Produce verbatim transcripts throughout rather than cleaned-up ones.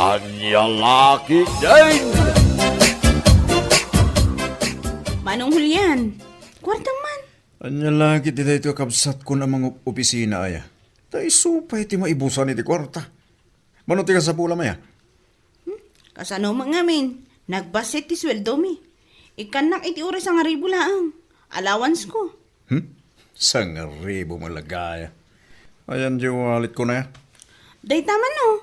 Ania la ketdin? Manong Julian, kuartam man. Ania la ketdi daytoy a kabsatkon a mangopisina aya? Ta isu pay ti maibusan iti kuarta. Mano ti kasapulam aya? Hmm? Kasano met ngamin? Nagbassit ti sueldomi. Ikkannak iti uray sangaribu laeng. Allowance ko. Hmm? Sangaribu met la gayam. Ayan, di wallet ko na. Dayta man, oh.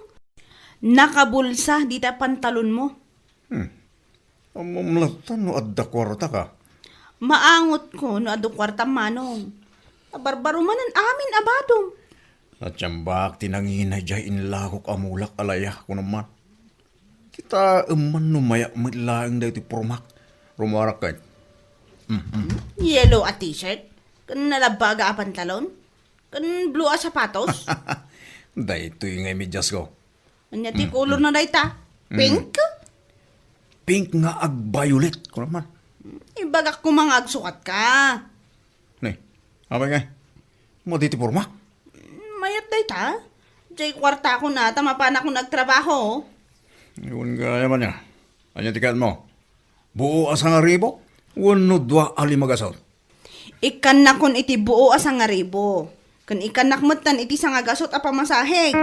Nakabulsa dita pantalon mo. Hmm. Ammom latta no adda kuarta ka? Maangot ko no adu kuarta, manong. Barbaro manen amin a badom. Natiambak ti nangina idiay inlakok a mulak a laya, kunam man. Kitaem man no mayak met laeng daytoy pormak. Rumuarak ket. Mm, mm. Yellow a t-shirt, ken nalabaga a pantalon, ken blue a sapatos. Daytoy nga imedyas ko. Ania ti Mm, mm. Color na dayta? Mm. Pink? Pink nga agviolet, kunam man. Ibagak koma nga agsukat ka. Ne, apay ngay? Madi ti pormak? Mayat dayta. Diay kuartakon a ta mapanakon agtrabaho. Wen gayam aya. Ania ti kayatmo? Buo a sangaribu? Wenno dua a limagasut? Ikkannakon iti buo a sangaribu. Ken ikkannak metten iti sangagasut a pamasahek.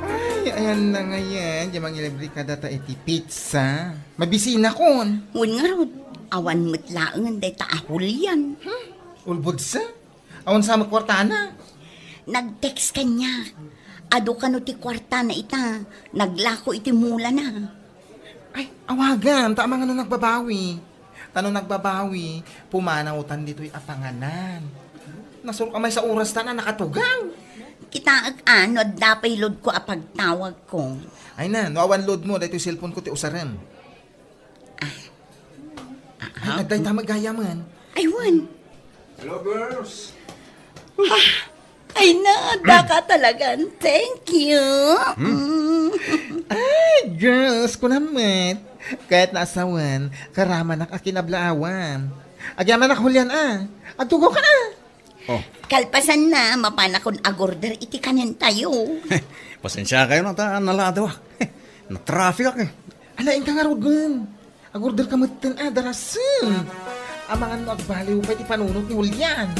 Ay, ayan na ngayen, di mangilibre kadata iti pizza. Mabisinakon. Wen ngarud, awan met laengen dayta a Julian. Hmm? Ulbodsa? Awan sa met kuartana? Nag-text kaniak. Adu kano ti kuartana ita, naglako iti mulana. Ay, awagan, ta amangan no nagbabawi. Ta no nagbabawi, pumanawtan ditoy a panganan. Nasurok a maysa oras ta na nakatugaw. Kitaek a no adda pay load ko a pagtawag ko. Ay na, no awan load mo, daytoy cellphone ko ti usarem. Ah. Ay, ah, adda ita met gayamen. Ay, wen. Hello, girls. Ah, ay na, adda ka talagan. Thank you. Hmm? Mm. Ay, girls, kunam met. Kayat na asawen, karamanak a kinablaawan. Agyamanak, Julian, ah. Agtugaw ka, ah. Oh. Kalpasan na, mapanakon agorder iti kanentayo. Pasensya kayo na ta, naladaw ak. Natraffic ak eh. Ala, inka ngaruden. Agorder ka metten, ah, darasen. Amangan no agbaliw pay ti panunot ni Julian.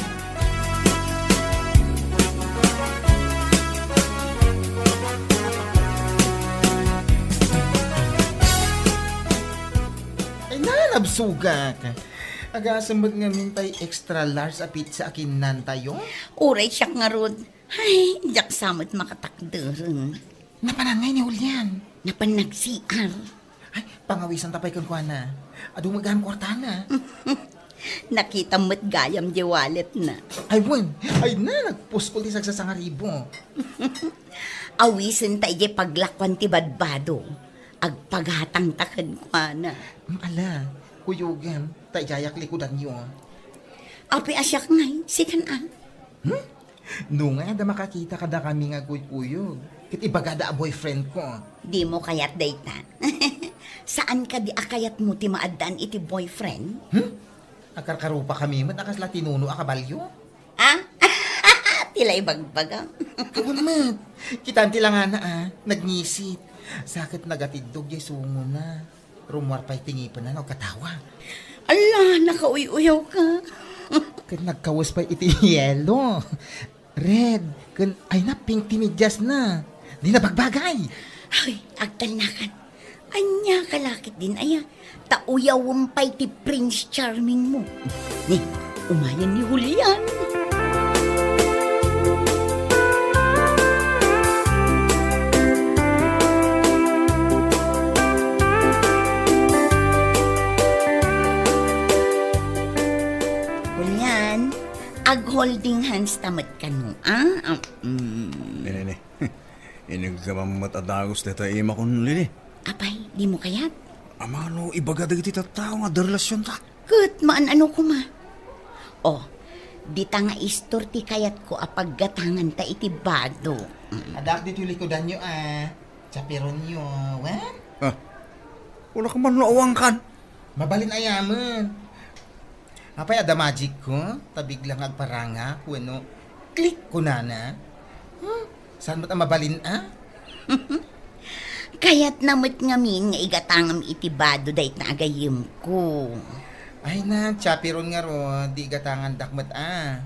Ay, nalabsugak. Agasem met ngamin pay extra large a pizza a kinnantayo? Uray siak ngarud. Ay, diak sa met makatakderen. Napanan ngay ni Julian? Napan nag-C R. Ay, pangawisan ta pay kenkuana. Adu met gayam kuartana. Nakita met gayam di wallet na. Ay, wen. Ay na, nagpuskol ti sagsasangaribu. Awisen ta idiay paglakuan ti badbado. Agpagatang ta kenkuana. Mm, ala, kuyogem, ta idiayak likudanyo. Apay a siak ngay, sikan a? Hmm? No nga, adda makakita kadakami nga agkuykuyog, ket ibagada a boyfriend ko. Dimo kayat dayta? Saan kadi a kayatmo ti maaddaan iti boyfriend? Hmm? Agkarkarupakami met a kasla tinuno a kabalio. Ah? Ti la ibagbagam. Awan met. Kitam ti langana, ah. Nagngisit. Sa ket nagatiddog diay sungona. Rummuar pay ti ngipenna no agkatawa. Ala, nakauy-uyaw ka. Ket nagkawes pay iti yelo. Red, ken ay na, pink ti mediasna. Di na bagbagay. Ay, agtalnakan. Ania ka la ketdin aya? Ta uyawem pay ti Prince Charming mo. Ni, umayen ni Julian. Julian, ag-holding hands ta met kano, ah? Ah, mm. Nene, ne. Iniggamam met a dagus dayta imakon, Lili. Apay, dimo kayat? Amano ibaga dagiti tattao nga adda relasionta? Ket maan-ano koma. Oh, dita nga istor ti kayatko a paggatanganta iti bado. Mm. Addaak ditoy likudanyo a chaperonyo, wa? Ah. Kunak man no awankan. Mabalin ayamen. Apay, adda magic ko? Tabigla nga agparangak, wenno click kunana? Hmm? Saan met a mabalin a? Kayatna met ngamin nga igatangam iti bado dayta a gayyemko. Ay na, chaperon ngarud, di igatangandak met a.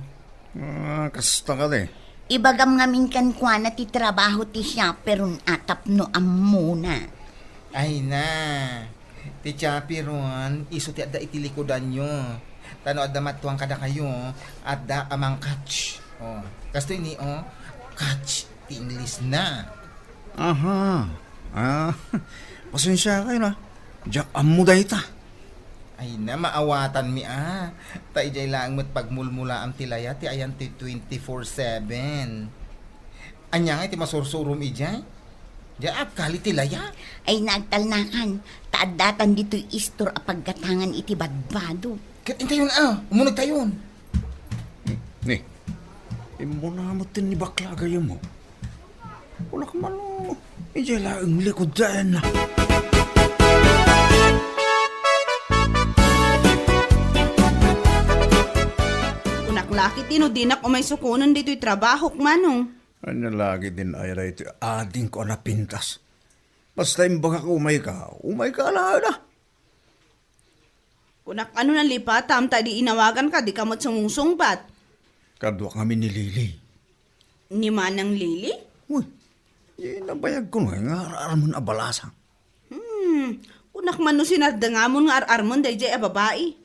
Ah, kasta kadi. Ibagam ngamin kenkuana ti trabaho ti chaperon a tapno ammona. Ay na. Ti chaperon, isu ti adda iti likudanyo. Ta no adda mattuang kadakayo, adda a mang-catch. Oh, kastoy ni, oh, catch ti English na. Aha. Ah, pasensiakayo na. Diak ammo dayta. Ay na, maawatanmi a. Ta idiay laeng met pagmulmulaam ti laya ti ayan ti twenty-four seven. Ania ngay ti masursurom idiay? Diay agkali ti laya? Ay, nagtalnakan. Ta addatan ditoy istor a paggatangan iti badbado. Ket intayon a, umunegtayon. Ni, immuna met ti ni bakla a gayyemmo. Kunak man no, idiay laeng likudanna. Kunak la ketdi no dinak umay sukonen ditoy trabahok, Manong. Ania la ketdin aya daytoy adingko a napintas? Basta imbagak umayka, umayka laeng a. Kunak, ano nalipatam ta idi inawaganka, dika met sumungsungbat? Kaduak ngamin ni Lily. Ni Manang Lily? Uy, di nabayagko no nga ar-armen a balasang. Hmm, kunak man no sinardengamon nga ar-armen daydiay a babai.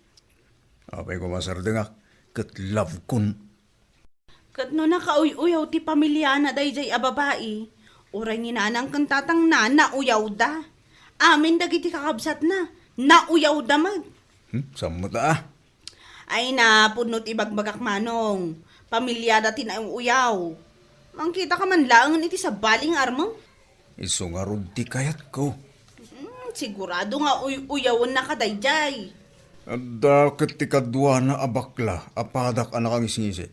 Apay koma sardengak, ket love kon. Ket no nakauy-uyaw ti pamiliana daydiay a babai, uray ni nanang ken tatangna nauyawda. Amin dagiti kakabsatna, nauyawda met. Hmm, sammo ta, ah. Ay, napudno ti ibagbagak, Manong. Pamiliada ti nauuyaw. Mangkitaka man laengen iti sabali nga armem. Isu ngarud ti kayatko. Hmm, sigurado nga uy-uyawennaka daydiay. Adda ket ti kaduana a bakla a padak a nakangisngisi.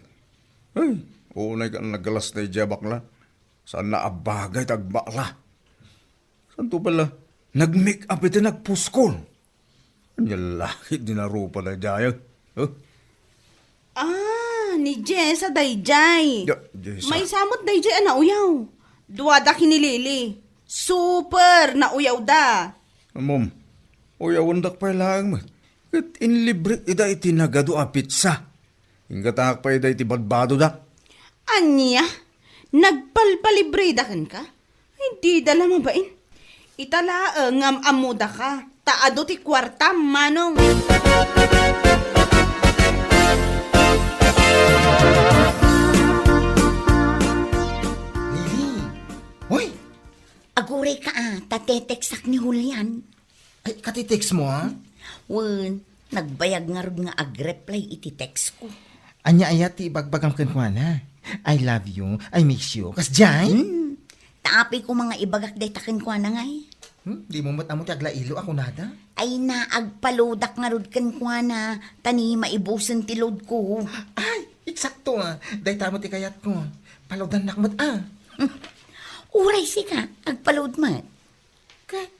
Ay, unay ka nagalas daydiay a bakla. Saanna a bagay ti agbakla. Santo pala, nag-make up iti nagpuskol. Ania la ketdi narupa daydiay, eh? Huh? Ah, ni Jessa daydiay. Ya, Jessa. Maysa met daydiay a nauyaw. Duada ken ni Lily. Super nauyawda. Ammom, uyawendak pay laeng met. Ket inlibrek ida iti nagadu a pizza. Inggatangak pay ida iti badbadoda. Ania? Nagpalpalibreda kenka? Ay, dida la mabain. Ita laeng nga am-ammodaka, ta adu ti kuartam, Manong. Lily! Hoy! Agurayka a, ta tetekstak ni Julian. Ay, katitext mo, ha? Wen, nagbayag ngarud nga agreply iti text ko. Ania aya ti ibagbagam kenkuana? "I love you, I miss you." Kasdiay? Hmm. Ta apay koma nga ibagak dayta kenkuana ngay? Hmm, dimo met ammo ti aglailo a kunada? Ay na, agpaloadak ngarud kenkuana, ta ni maibusen ti load ko. Ay, eksakto, ah. Dayta met ti kayatko. Paloadannak met, ah. Hmm. Uray sika, agpaload met. Ket,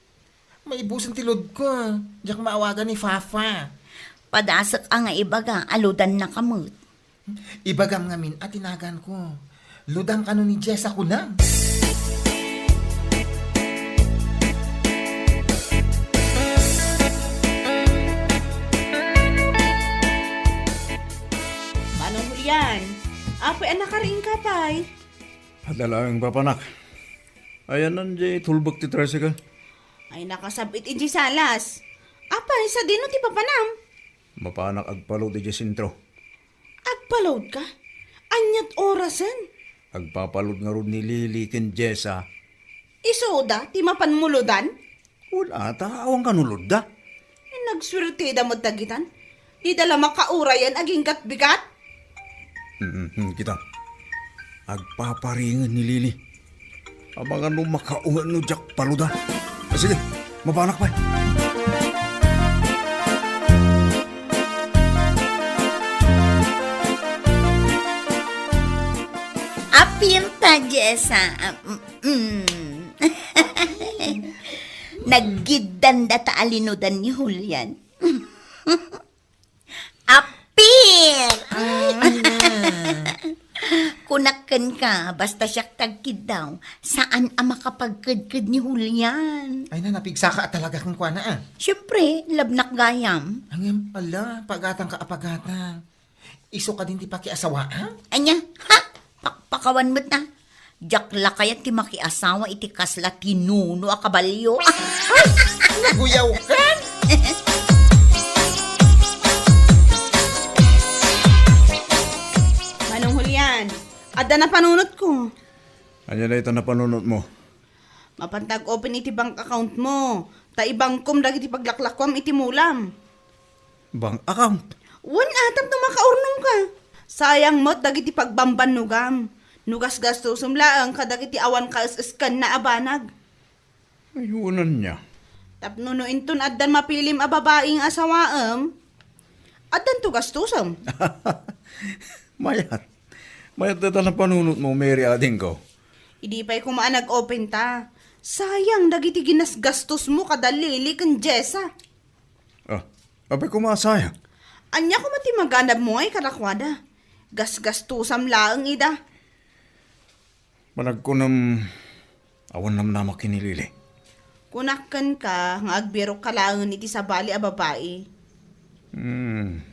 maibusen ti load ko, ah. Diak maawagan ni Fafa. Padasek a nga ibaga, aloadannaka met. Ibagam ngamin a ti naganko. Loadam kano ni Jessa kunam. Manong Julian, apay a nakariingka pay? Adda laeng papanak. Ayanna diay tulbek ti tricycle. Ay, nakasab-it idiay salas. Apay, sadino ti papanam? Mapanak agpaload idiay sentro. Agpaloadka? Aniat orasen? Agpapaload ngarud ni Lily ken Jessa. Isuda ti mapan mo loadan? Wen, ata, awan kano loadda. Ay, nagsuerteda met dagitan. Dida la makaurayan agingga't bigat. Mm, mm, kita. Agpaparingen ni Lily. Amangan no makaunget no diak paloadan. Ah, sige, mapanak pay. Apinta, Jessa. Ah, mm, mm. Aggiddanda ta alinudan ni Julian. Apil! Ay, ana. Kunak kenka, basta siak ti agkiddaw, saan a makapagkedked ni Julian. Ay, na, napigsaka a talaga kenkuana, a. Siempre, labnak gayam. Ngem, ala, pagatangka a pagatang. Isu kadin ti pakiasawaam? Ania? Ha? Pakpakawan met na. Diak la kayat ti makiasawa iti kasla tinuno a kabalio. Naguyawka? Manong Julian, adda napanunotko. Ania dayta napanunotmo? Mapanta ag-open iti bank account mo, ta ibangkom dagiti paglaklakuam iti mulam. Bank account? Wen a, tapno makaurnongka. Sayang met dagiti pagbambannogam. No gasgastusem laeng kadagiti awan kaes-eskanna a banag. Ay, wen ania. Tapno no inton addan mapilim a babai nga asawaem, addanto gastusem. Mayat. Mayat dayta napanunotmo, Mary, adingko. Idi pay koma a nag-open ta. Sayang dagiti ginasgastosmo kada Lily ken Jessa. Ah, apay koma a sayang? Ania koma ti maganabmo ngay kadakuada? Gasgastosam laeng ida. Panagkunam, awan namnama ken ni Lily. Kunak kenka nga agbirokka laengen iti sabali a babai. Hmm.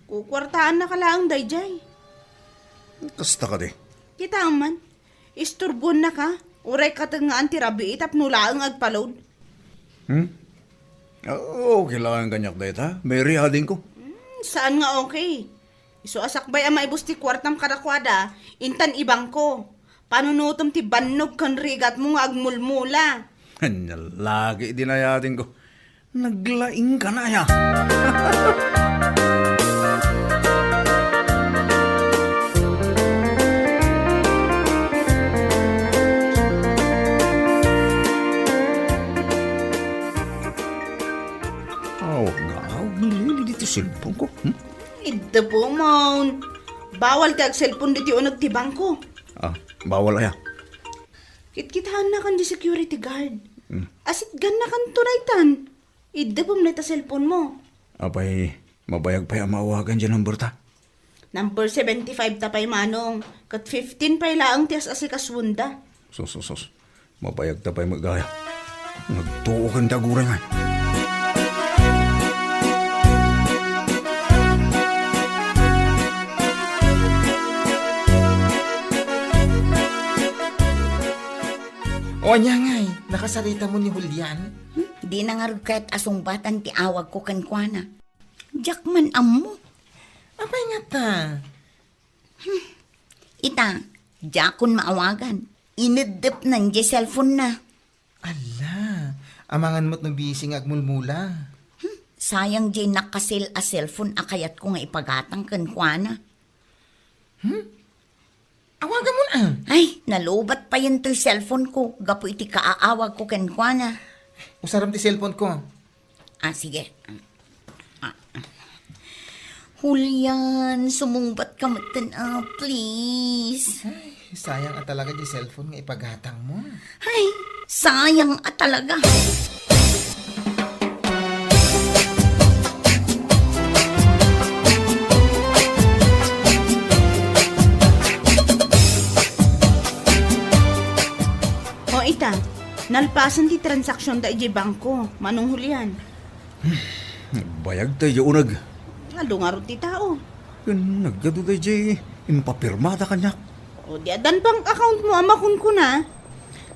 Kukuartaannaka laeng daydiay. Kasta kadi? Kitaem man, isturbuennaka, uray katengngaan ti rabii tapno laeng agpalod. Hmm? Ah, okay laeng kaniak dayta, Mary, adingko. Hmm, saan nga okay? Isu a sakbay a maibus ti kuartam kadakuada, intan ibangko. Panunotem ti bannog ken rigatmo nga agmulmula. Ania lagi idi nayadingko. Naglaingka na aya. Awag nga awag ni Lily ditoy cellphone ko. Hmm? Idda po, Mount. Bawal ti ag-cellphone ditoy uneg ti bangko. Ah, bawal aya. Kitkitaennakan di security guard. Hmm. Asitgannakan to daytan. Idda po met ta cellphone mo. Apay, mabayag pay a maawagan di number ta? Number seventy-five ta pay, Manong. Ket fifteen pay laeng ti as-asikasuenda. Sus, sus, sus. Mabayag ta pay met gaya. Nagtuo ken ti aguray ngay. O, ania ngay, nakasarita mo ni Julian? Hmm, dina ngarud kayat a sungbatan ti awagko kenkuana. Diak man ammo. Apay ngata? Hmm. Ita, diakon maawagan. Ineddepnan diay cellphone na. Ala, amangan met no busy nga agmulmula. Hmm. Sayang diay nakasil a cellphone a kayatko nga ipagatang kenkuana. Hmm? Awagamon a. Ay, nalubat payen toy cellphone ko gapu iti kaaawagko kenkuana. Usaram ti cellphone ko. Ah, sige. Ah. Julian, sumungbat ka metten, ah, please. Ay, sayang a talaga diay cellphone nga ipagatang mo. Ay, sayang a talaga. O ita, nalpasen ti transaksionda idiay bangko, Manong Julian. Nagbayag daydiay uneg. Adu ngarud ti tao. Ken nagadu daydiay impapirmada kaniak. O, di addan bank account mo a makunkuna.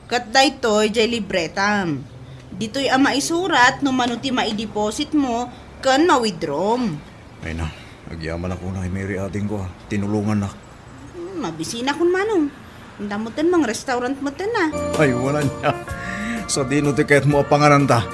Ket daytoy diay libretam. Ditoy a maisurat no mano ti maideposit mo ken ma-withdraw mo. Ay na, agyamanak unay, Mary, adingko, a tinulongannak. Hmm, mabisinakon, Manong. Inta metten mang-restaurant metten a. Ay, wala nia. Sadino ti kayatmo a pangananta?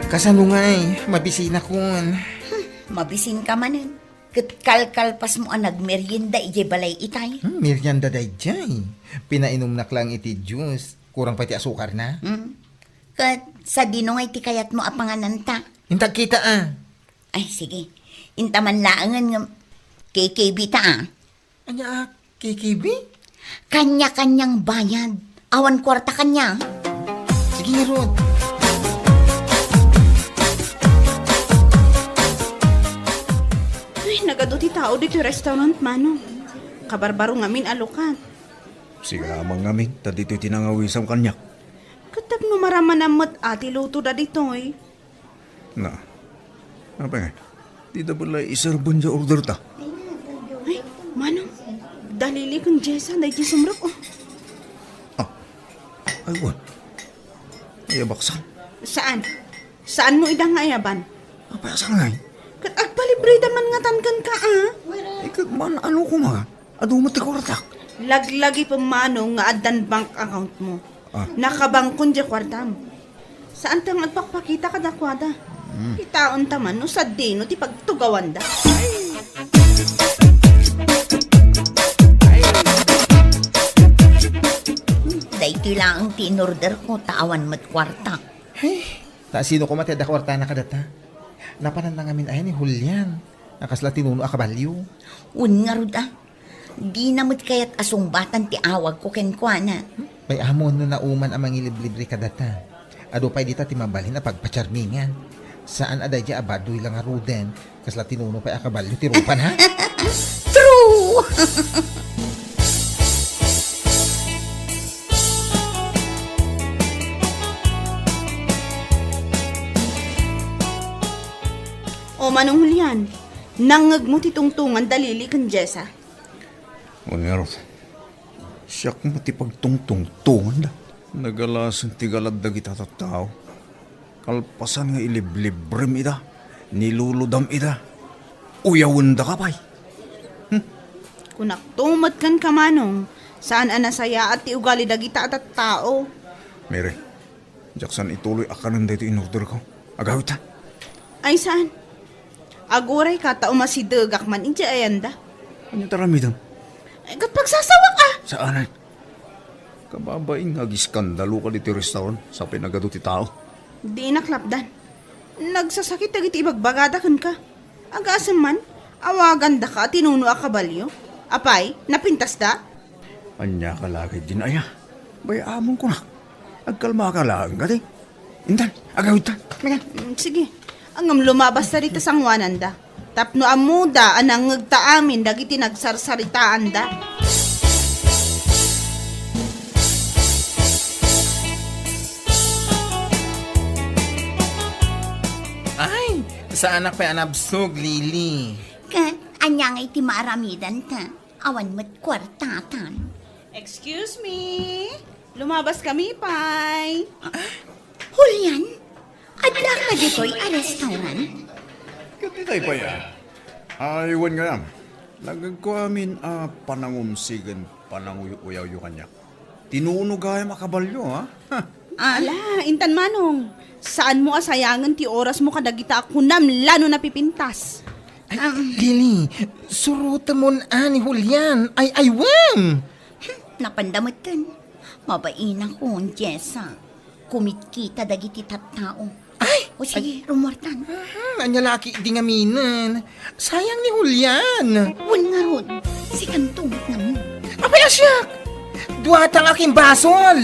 Kasano ngay? Mabisinakon. Hmm, mabisinka manen. Ket kalkalpasmo a nagmerienda idiay balay itay? Hmm, merienda daydiay. Pinainumnak laeng iti juice. Kurang pay ti asukarna. Hmm. Ket sadino ngay ti kayatmo a pangananta? Inta kita, a. Ay, sige. Inta man laengen nga K K B ta, a. Ania a K K B? Kanya-kanyang bayad. Awan kuarta kanya. Sige ngarud. Uy, nagadu ti tao ditoy restaurant, Manong. Kabarbaro ngamin a lukat. Sika man ngamin, ta ditoy ti nangawisam kaniak. Ket tapno maramanam met a ti lutoda ditoy. Na. Apay, dida bala iserben diay order ta? Ay, Manong, da Lily ken Jessa, daydi sumrek, o. A. Ay, wen. Ay, abaksan. Saan? Saanmo ida nga ayaban? Apay, a saan ngay? Ket agpalibreda man ngatan kenka, a? Ay, ket man, ano koma? Adu met ti kuartak. Laglagipem, Manong, nga addan bank account mo. A. Nakabangkon diay kuartam. Saanta nga agpakpakita kadakuada. Hmm. Kitaenta man no sadino ti pagtugawanda. Daytoy laeng ti inorderko, ta awan met kuarta. Ay, ta sino koma ti adda kuartana kadata? Napananna ngamin aya ni Julian a kasla tinuno a kabalio? Wen ngarud, a. Dina met kayat a sungbatan ti awagko kenkuana. Ay, ammom no nauman a mangiliblibre kadata. Adu pay dita ti mabalin a pagpacharmingan. Saan a daydiay a baduy la ngaruden. Kasla tinuno pay a kabalio ti rupan, ha? True! O, Manong Julian, nangngegmo ti tungtongan da Lily ken Jessa? Wen ngarud, siak met ti pagtungtungtonganda. Nagalasen ti galad dagita tattao. Kalpasan nga iliblibrem ida, nilulodam ida, uyawendaka pay. Hmm. Kunakto met kenka, Manong, saan a nasayaat ti ugali dagita a tattao. Mary, diak saan ituloy a kanen daytoy inorderko. Agawidta. Ay, saan? Agurayka ta umasidegak man idiay ayanda. Ania ti aramidem? Ay, ket pagsasawak, a! Saan? Kababain nga agiskandaloka ditoy restaurant, sa pinagadu ti tao. Dinak lapdan. Nagsasakit dagiti ibagbagada kenka. Agasem man, awagandaka a tinuno a kabalio. Apay, napintasda? Ania ka la ketdin aya? Bay-amon kunak. Agkalmaka laeng kadi. Intan, agawidta. Mega. Mm, sige. Ngem lumabasta dita sangoananda. Tapno ammoda a nangngegta amin dagiti nagsarsaritaanda. Ay, saanak pay a nabsog, Lily. Ket ania ngay ti maaramidanta? Awan met kuartatan. Excuse me? Lumabas kami, pay. Julian, adda ka ditoy a restaurant? Ket itay pay, a. Ay, wen gayam. Nangngegko amin a panangumsigen pananguy-uyawyo kaniak. Tinuno gayam a kabalio, a? Ha. Ala, intan manong. Saanmo a sayangen ti orasmo kadagita a kunam la no napipintas. Ay, um, Lily, surotemon a ni Julian. Ay, ay, wen! Hmm, napanda metten. Mabainakon, Jessa. Kumitkita dagiti tattao. Ay! O sige, ay, rumuartan. Mhm, ania la ketdi ngaminen. Sayang ni Julian. Wen ngarud, sikanto met ngamin. Apay a siak! Duata nga kimbasol!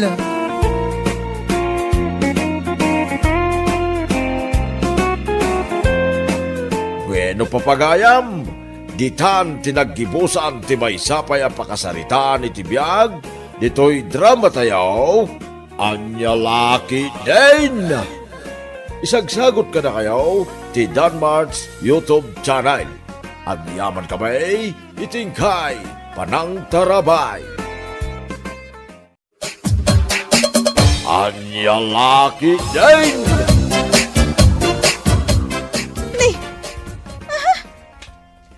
Bueno, papagayam, ditan ti naggibusan ti maysa pay a pakasaritaan iti biag ditoy drama tayo. Ania la ketdin? Isagsagot kadakayo ti Danmart's YouTube channel. Agyaman kami iti inkay panangtarabay. Ania la ketdin? Ni, aha?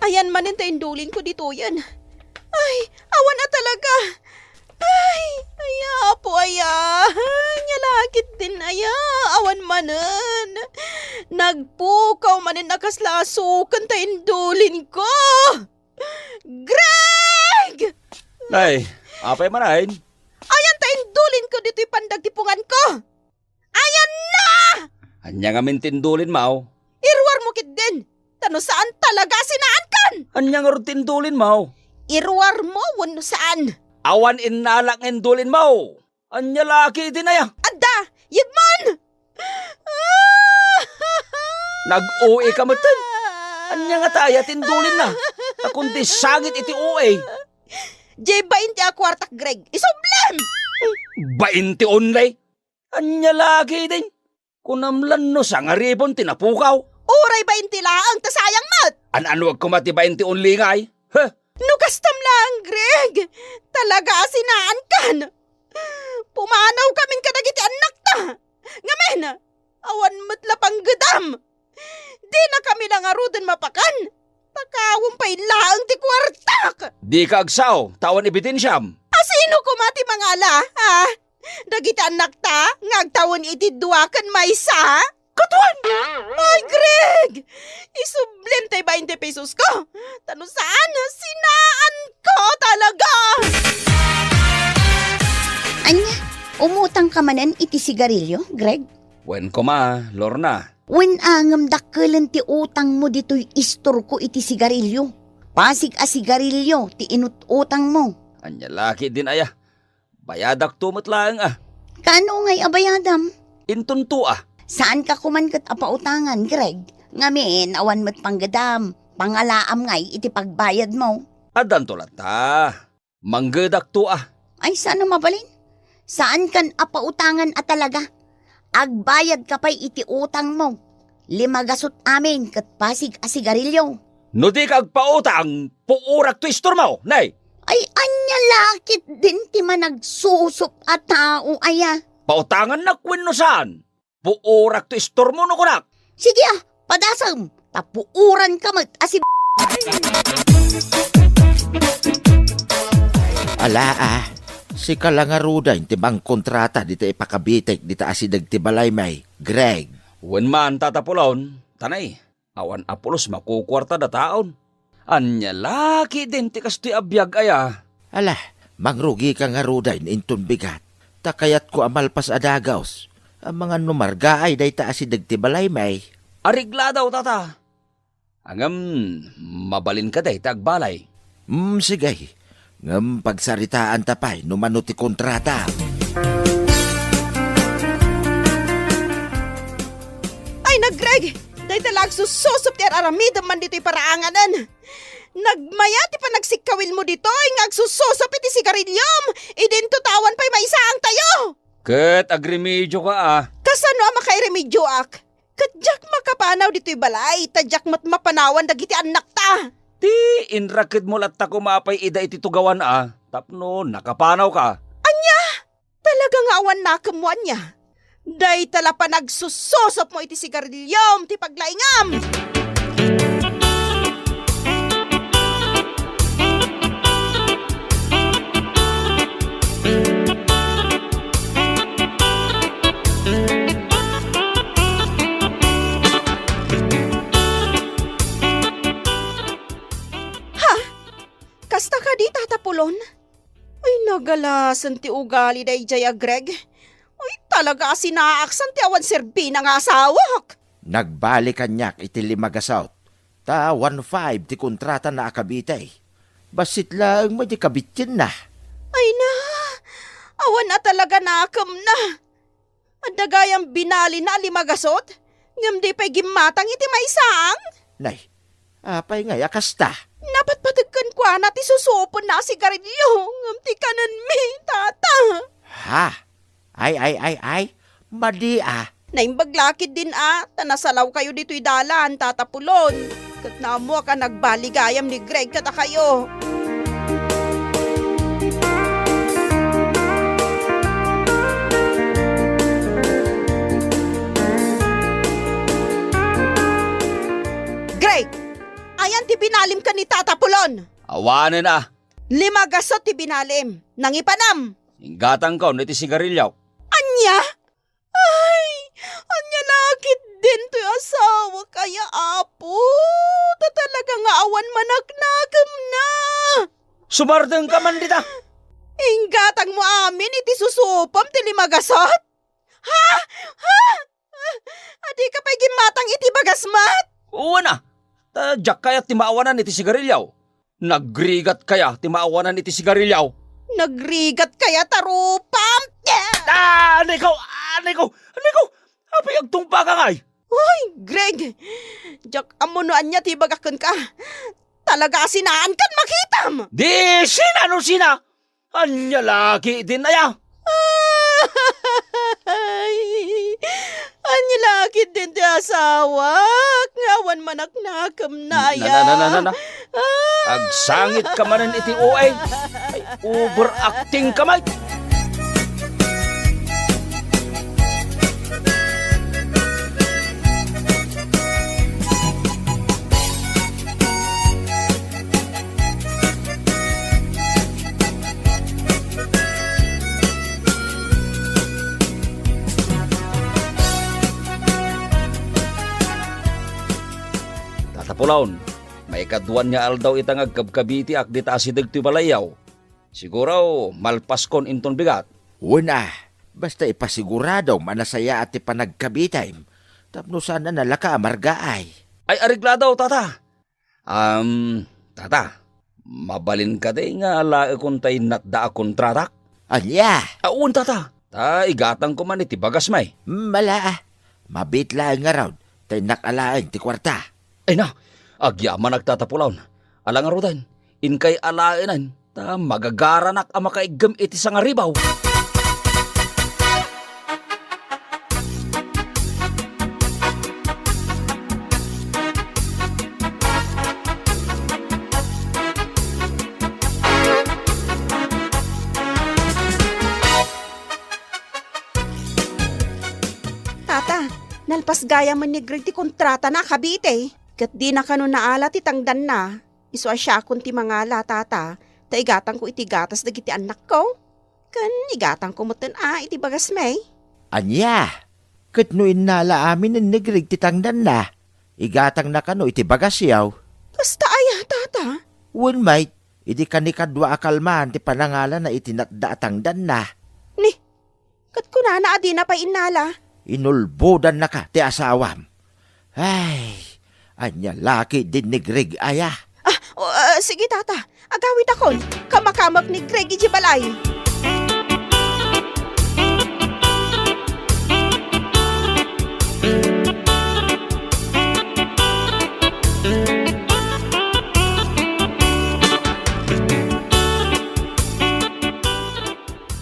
Ayan manen ta indulinko ditoyen. Ay, awan a talaga. Ay, ay, Apo, aya. Ania la ketdin, aya. Awan manen. Nagpukaw manen a kasla asuken ta indulinko. Greg! Nay, apay manen? Ayan ta indulinko ditoy pandag ti punganko. Ayan na! Ania ngamin ti indulin, maw? Iruarmo ketdin, ta no saan talaga a sinaankan! Ania ngarud ti indulinmo? Iruarmo wenno saan? Awan innalak nga indulinmo. Ania la ketdin aya? Adda! Yegmon! Nag-O A ka metten. Ania ngata aya ti indulinna? Ta kundi sangit iti O A. Diay bainte a kuartak, Greg. Isublem! Bainte only? Ania la ketdin? Kunam la no sangaribon ti napukaw. Uray bainte laeng ta sayang met. An-anuek koma ti bainte only ngay? Huh? No kastam laeng, Greg, talaga a sinaankan. Pumanawkamin kadagiti annakta. Ngamin, awan met la panggedam. Dinakami la ngaruden mapakan. Pakawem pay laeng ti kuartak. Dika agsao, ta awan ebidensiam. A sino koma ti mangala, ha? Dagiti annakta nga agtawen iti dua ken maysa? Katuan! Ay, Greg! Isublem tay bainte pesos ko! Ta no saan, sinaanko talaga! Ania, umutang ka manen iti sigarilio, Greg? Wen koma, Lorna. Wen a, ngem dakkelen ti utangmo ditoy istorko iti sigarilio. Pasig a sigarilio ti inut-utangmo. Ania la ketdin aya? Bayadakto met laeng a. Kaano ngay a bayadam? Intonto a. Saanka koman ket a pautangan, Greg. Ngamin, awan met panggedam. Pangalaam ngay iti pagbayadmo. Addanto latta. Manggedakto a. Ay, saan a mabalin? Saankan a pautangan a talaga. Agbayadka pay iti utangmo. Lima gasut amin ket pasig a sigarilio. No dika agpautang, puorak to istormo, nay! Ay, ania la ketdin ti managsusup a tao aya? Pautangannak wenno saan? Puorak to istormo no kunak. Sige a, padasem, ta puoranka met a si Ala a, sika la ngaruden ti mangkontrata dita ipakabitek dita asideg ti balaymi, Greg. Wen man, Tata Pulon, ta nay, awan a pulos makukuarta dataon. Ania la ketdin ti kastoy a biag aya? Ala, mangrugika ngaruden inton bigat. Ta kayatko a malpas a dagus. Amangan no margaay dayta asideg ti balaymi. Aregladaw, Tata. Ngem, mabalinka dayta agbalay. Hmm, sige. Ngem pagsaritaanta pay no mano ti kontrata. Ay, Greg! Dayta la agsususup ti ar-aramidem man ditoy paraanganen. Nagmaya ti panagsikkawilmo ditoy nga agsususup iti sigariliom, idinto ta awan pay maisaangtayo. Ket agremedioka a. Kasano a makairemedioak? Ket diak makapanaw ditoy balay, ta diak met mapanawan dagiti annakta. Ti inrakedmo latta koma pay ida iti tugawan a, tapno nakapanawka. Ania? Talaga nga awan nakemmo ania? Dayta la panagsususupmo iti sigariliom ti paglaingam! Ha? Kasta kadi, Tata Pulon? Ay, nagalasen ti ugali daydiay a Greg. Ay, talaga a sinaaksan ti awan serbina nga asawak. Nagbali kaniak iti lima gasut. Ta one five ti kontratana a kabitay. Bassit laeng met ti kabitienna. Ay na, awan a talaga nakemna. Adda gayam binalina a lima gasut, ngem di pay gimmatang iti maysaang. Nay, apay ngay a kasta? Napatpateg kenkuana ti susupenna a sigarilio, ngem ti kanenmi, Tata. Ha? Ay, ay, ay, ay. Madi a. Naimbag la ketdin a, ta nasalawkayo ditoy dalan, Tata Pulon. Ket naammoak a nagbali gayam ni Greg kadakayo. Greg, ayan ti binalim ken ni Tata Pulon? Awanen a. Lima gasut ti binalim. Nangipanam. Inggatangko iti sigarilio. Ania? Ay, ania la ketdin toy asawak aya, Apo? Ta talaga nga awan manaknakemna. Sumardengka man dita. Inggatangmo amin iti susupem ti lima gasut? Ha? Ha? Adika pay gimmatang iti bagas met? Wen a, ta diak kayat ti maawanan iti sigarilio. Nagrigat kaya ti maawanan iti sigarilio? Nagrigat kaya ta rupam? Ah, Nico! Ah, Nico! Nico! Apay agtungpaka ngay? Hoy, Greg! Diak ammo no ania ti ibagak kenka. Talaga a sinaankan makitam! Di sina no sina! Ania la ketdin aya? Ay, ania la ketdin ti asawak nga awan manaknakemna aya? Na, na, na, na, na, na. Ah! Agsangitka manen iti O A. Ay, overactingka met. Tata Pulon, maikadua nga aldaw ita nga agkabkabitiak dita asideg ti balayyo. Siguro, malpaskon inton bigat. Wen a, basta ipasiguradom a nasayaat ti panagkabitem, tapno saan a nalaka a margaay. Ay, areglado, tata. Am, tata, mabalin kadi nga alaekon tay natda a kontratak? Ania? Awan, tata. Ta igatangko man iti bagas, may. Mala a. Mabiit laeng ngarud, ta innak alaen ti kuarta. Ay na, agyamanak, tata Pulon. Ala ngaruden, inkay alaenen, ta magagaranak a makaiggem iti sangaribaw. Tata, nalpas gayamen ni Greg ti kontratana a kabite. Ket dina kano naala ti tangdanna. Isu a siakon ti mangala, tata, ta igatangko iti gatas dagiti annakko. Ken igatangko metten a iti bagasmi. Ania? Ket no innala aminen ni Greg ti tangdanna, igatangna kano iti bagasyo? Kasta aya, tata? Wen met, idi kanikadua a kalmaan ti panangalana iti natda a tangdanna. Ni, ket kunana a dina pay innala? Inulbodannaka ti asawam. Ay, ania la ketdin ni Greg aya? Ah, o, ah, sige, tata. Agawitakon. Kamakamek ni Greg idiay balay.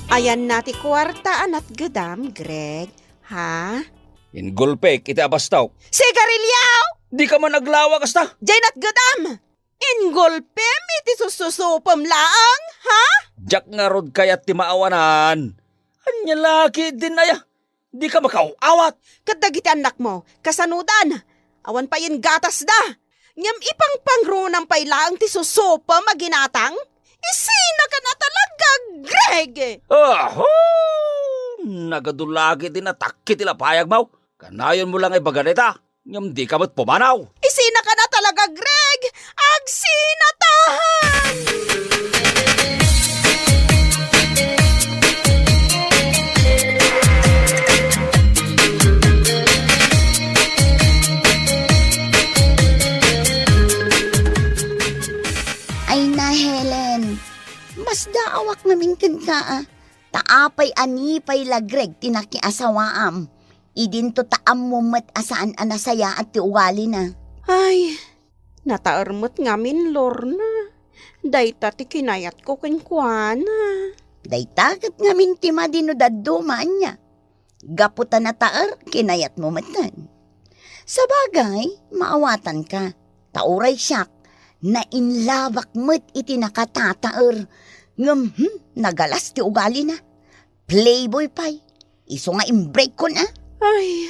Ayanna ti kuarta a natgedam, Greg. Ha? Inggulpek iti abastok. Sigarilio! Dika man aglawa kasta? Diay natgedam! Inggulpem iti sussusupem laeng, ha? Diak ngarud kayat ti maawanan. Ania la ketdin aya? Dika makaaw-awat. Ket dagiti annakmo, kasanodan? Awan pay gatasda. Ngem ipangpangrunam pay laeng ti susupem a ginatang? Isinaka na talaga, Greg! Aho! Nagadu la ketdin a takkit ti lapayagmo. Kanayonmo la nga ibaga dayta, ngem dika met pumanaw. Isinaka na talaga, Greg! Agsinatahan! Ay na, Helen. Masdaawak ngamin kenka, a. Ta apay a ni pay la Greg ti nakiasawaam? Idinto ta ammom met a saan a nasayaat ti ugalina. Ay, nataer met ngamin, Lorna. Dayta ti kinayatko kenkuana. Dayta ket ngamin ti madi no dadduma, ania? Gapu ta nataer, kinayatmo metten. Sabagay, maawatanka. Ta uray siak, nainlabak met iti nakatataer. Ngem, hmm, nagalas ti ugalina. Playboy pay. Isu nga imbreakkon, a. Ay,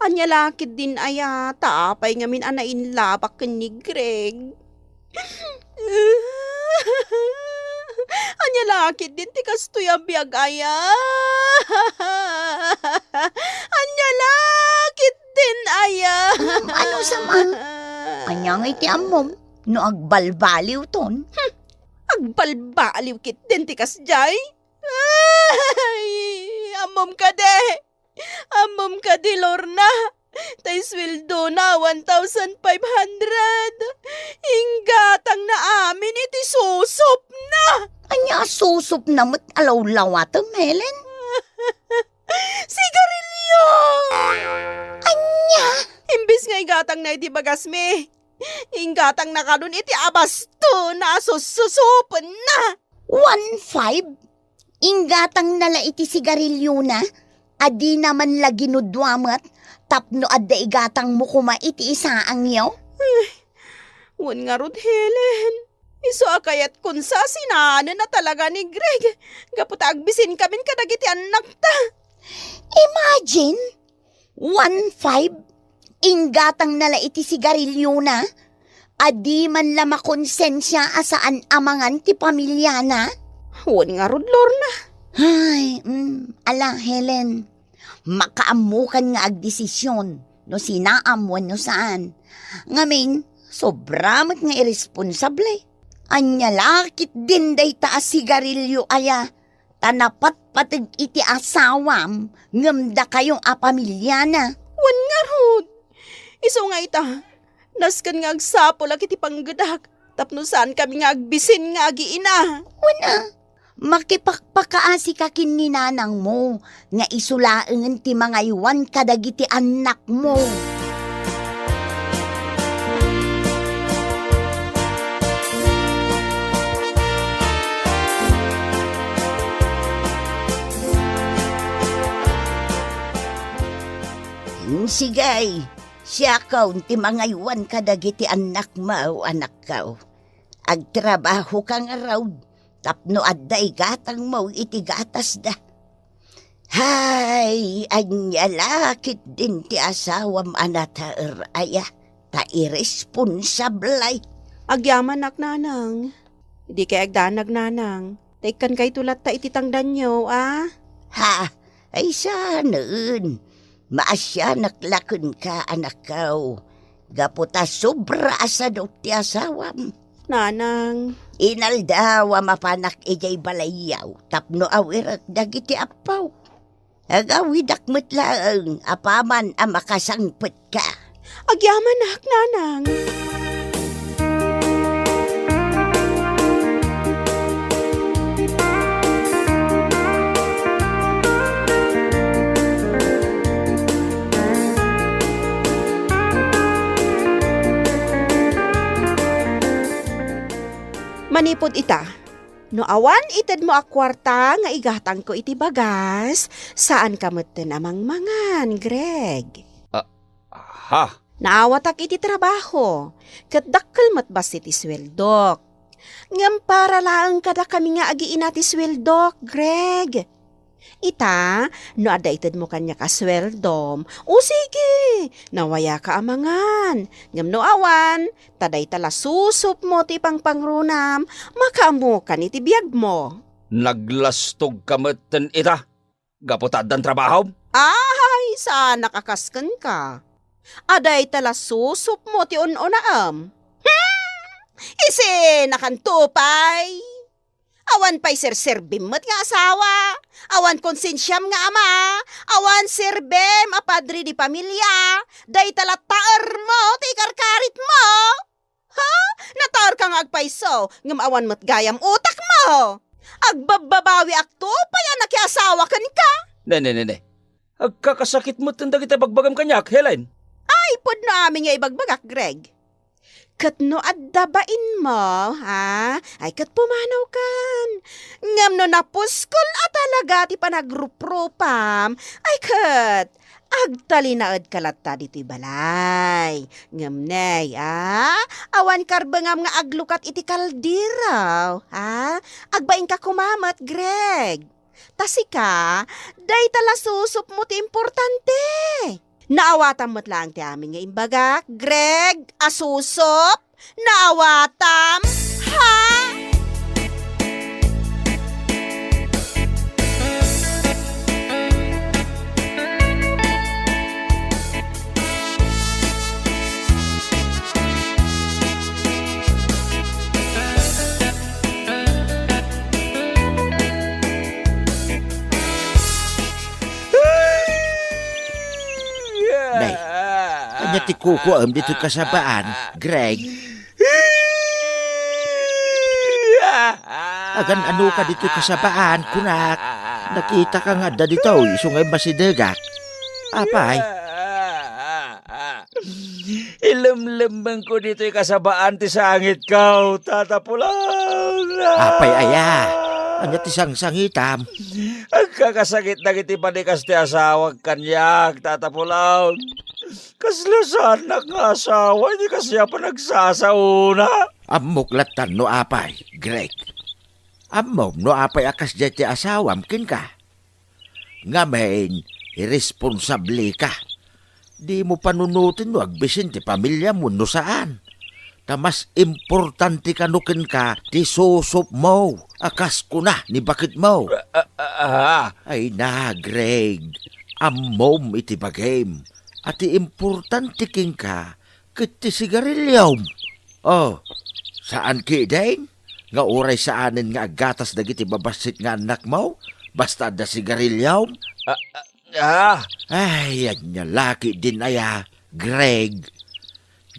ania la ketdin aya, ta apay ngamin a nainlabak ken ni Greg? Ania la ketdin ti kastoy a biag aya? Ania la ketdin aya? Hmm, ano sama? Ania ngay ti ammom no agbalbaliwton? Hmm, agbalbaliw ketdin ti kasdiay? Ay, ammom kadi? Ammom kadi, Lorna, ta isueldona one thousand five hundred. Inggatangna amin iti susupna. Ania a susupna met a lawlawatem, Helen? Sigarilyo! Ania? Imbes nga igatangna iti bagasmi, inggatangna kadon iti abastona a sussusupenna. One five? Inggatangna la iti sigarilyona a dina man la ginudua met tapno adda igatangmo koma iti isaangyo? Ay, wen ngarud, Helen. Isu a kayatkon sa sinaanenna talaga ni Greg gapu ta agbisinkamin kadagiti annakta. Imagine, one five, inggatangna la iti sigarilyona a di man la makonsensia a saan a mangan ti pamiliana? Wen ngarud, Lorna. Ay, mm, ala, Helen, makaammokan nga agdesision no sinaam wenno saan. Ngamin, sobra met nga irresponsable. Ania la ketdin dayta a sigarilyo aya? Ta napatpateg iti asawam ngem dakayo a pamiliana. Wen ngarud. Isu nga ita, nasken nga agsapulak iti panggedak tapno saankami nga agbisin nga agiina. Wen a, makipakpakaasika ken ni nanangmo nga isu laengen ti mangaywan kadagiti annakmo. Sige, siakon ti mangaywan kadagiti annakmo, anakko. Agtrabahoka ngarud tapno adda igatangmo iti gatasda. Hay, ania la ketdin ti asawam a nataer aya, ta irresponsable. Agyamanak, nanang. Dikay agdanag, nanang. Ta ikkankayto latta iti tangdanyo, a? Ha? Ay, saanen. Maasianak la kenka, anakko, gapu ta sobra a sadok ti asawam. Nanang. Inaldaw a mapanak idiay balayyo tapno awirek dagiti appo. Agawidak met laeng apaman a makasangpetka. Agyamanak, nanang. Manipud ita, no awan itedmo a kuarta nga igatangko iti bagas, saanka metten a mangmangan, Greg. Ah, ha? Naawatak iti trabaho, ket dakkel met bassit ti sueldok. Ngem para laeng kadakami nga agiina ti sueldok, Greg. Ita, no adda itedmo kaniak a sueldom, o sige, nawayaka a mangan. Ngem no awan, ta dayta la susupmo ti pangpangrunam, makaammokan iti biagmo. Naglastogka metten ita, gapu ta addan trabahom? Ay, saanak a kas kenka. A dayta la susupmo ti un-unaem. Hmm! Isinakanto pay. Awan pay serserbim met nga asawa, awan konsensiam nga ama, awan serbem a padre de pamilia, dayta la taermo ti ikarkaritmo. Ha? Nataerka nga agpayso, ngem awan met gayam utakmo. Agbabbabawiakto pay a nakiasawa kenka. Ne, ne, ne, ne. Agkakasakit met dagiti bagbagam kaniak, Helen. Ay, pudno amin nga ibagbagak, Greg. Ket no adda bainmo, ha? Ay, ket pumanawkan. Ngem no napuskol a talaga ti panagruprupam, ay, ket agtalinaedka latta ditoy balay. Ngem ne, a? Awan karbengam nga aglukat iti kaldero, ha? Agbainka koma met, Greg. Ta sika, dayta la susupmo ti importante. Naawatam met laeng ti amin nga imbagak, Greg, a susup? Naawatam? Ha? Kukuam ditoy kasabaan, Greg. Agan-ano ka ditoy kasabaan, kunak. Nakita ka nga adda ditoy, isu nga immasidegak. Apay? Ilemlemmengko ditoy kasabaan ti sangitko, Tata Pulong. Apay aya? Ania ti sangsangitam? Agkakasakit dagiti balikas ti asawak kaniak, Tata Pulong. Kasla saannak nga asawa idi kasdi a panagsasaona. Ammok lattan no apay, Greg. Ammom no apay a kasdiay ti asawam kenka. Ngamin, iresponsableka. Dimo panunoten no agbisin ti pamiliam wenno saan. Ta mas importante kano kenka ti susupmo a kas kuna ni baketmo. Ah, ah, ah. Ay na, Greg. Ammom iti bagim a ti importante kenka ket ti sigariliom. Oh, saan ketdin nga uray saanen nga aggatas dagiti babassit nga annakmo basta adda sigariliom? Ah, ah, ah. Ay, ania la ketdin aya, Greg.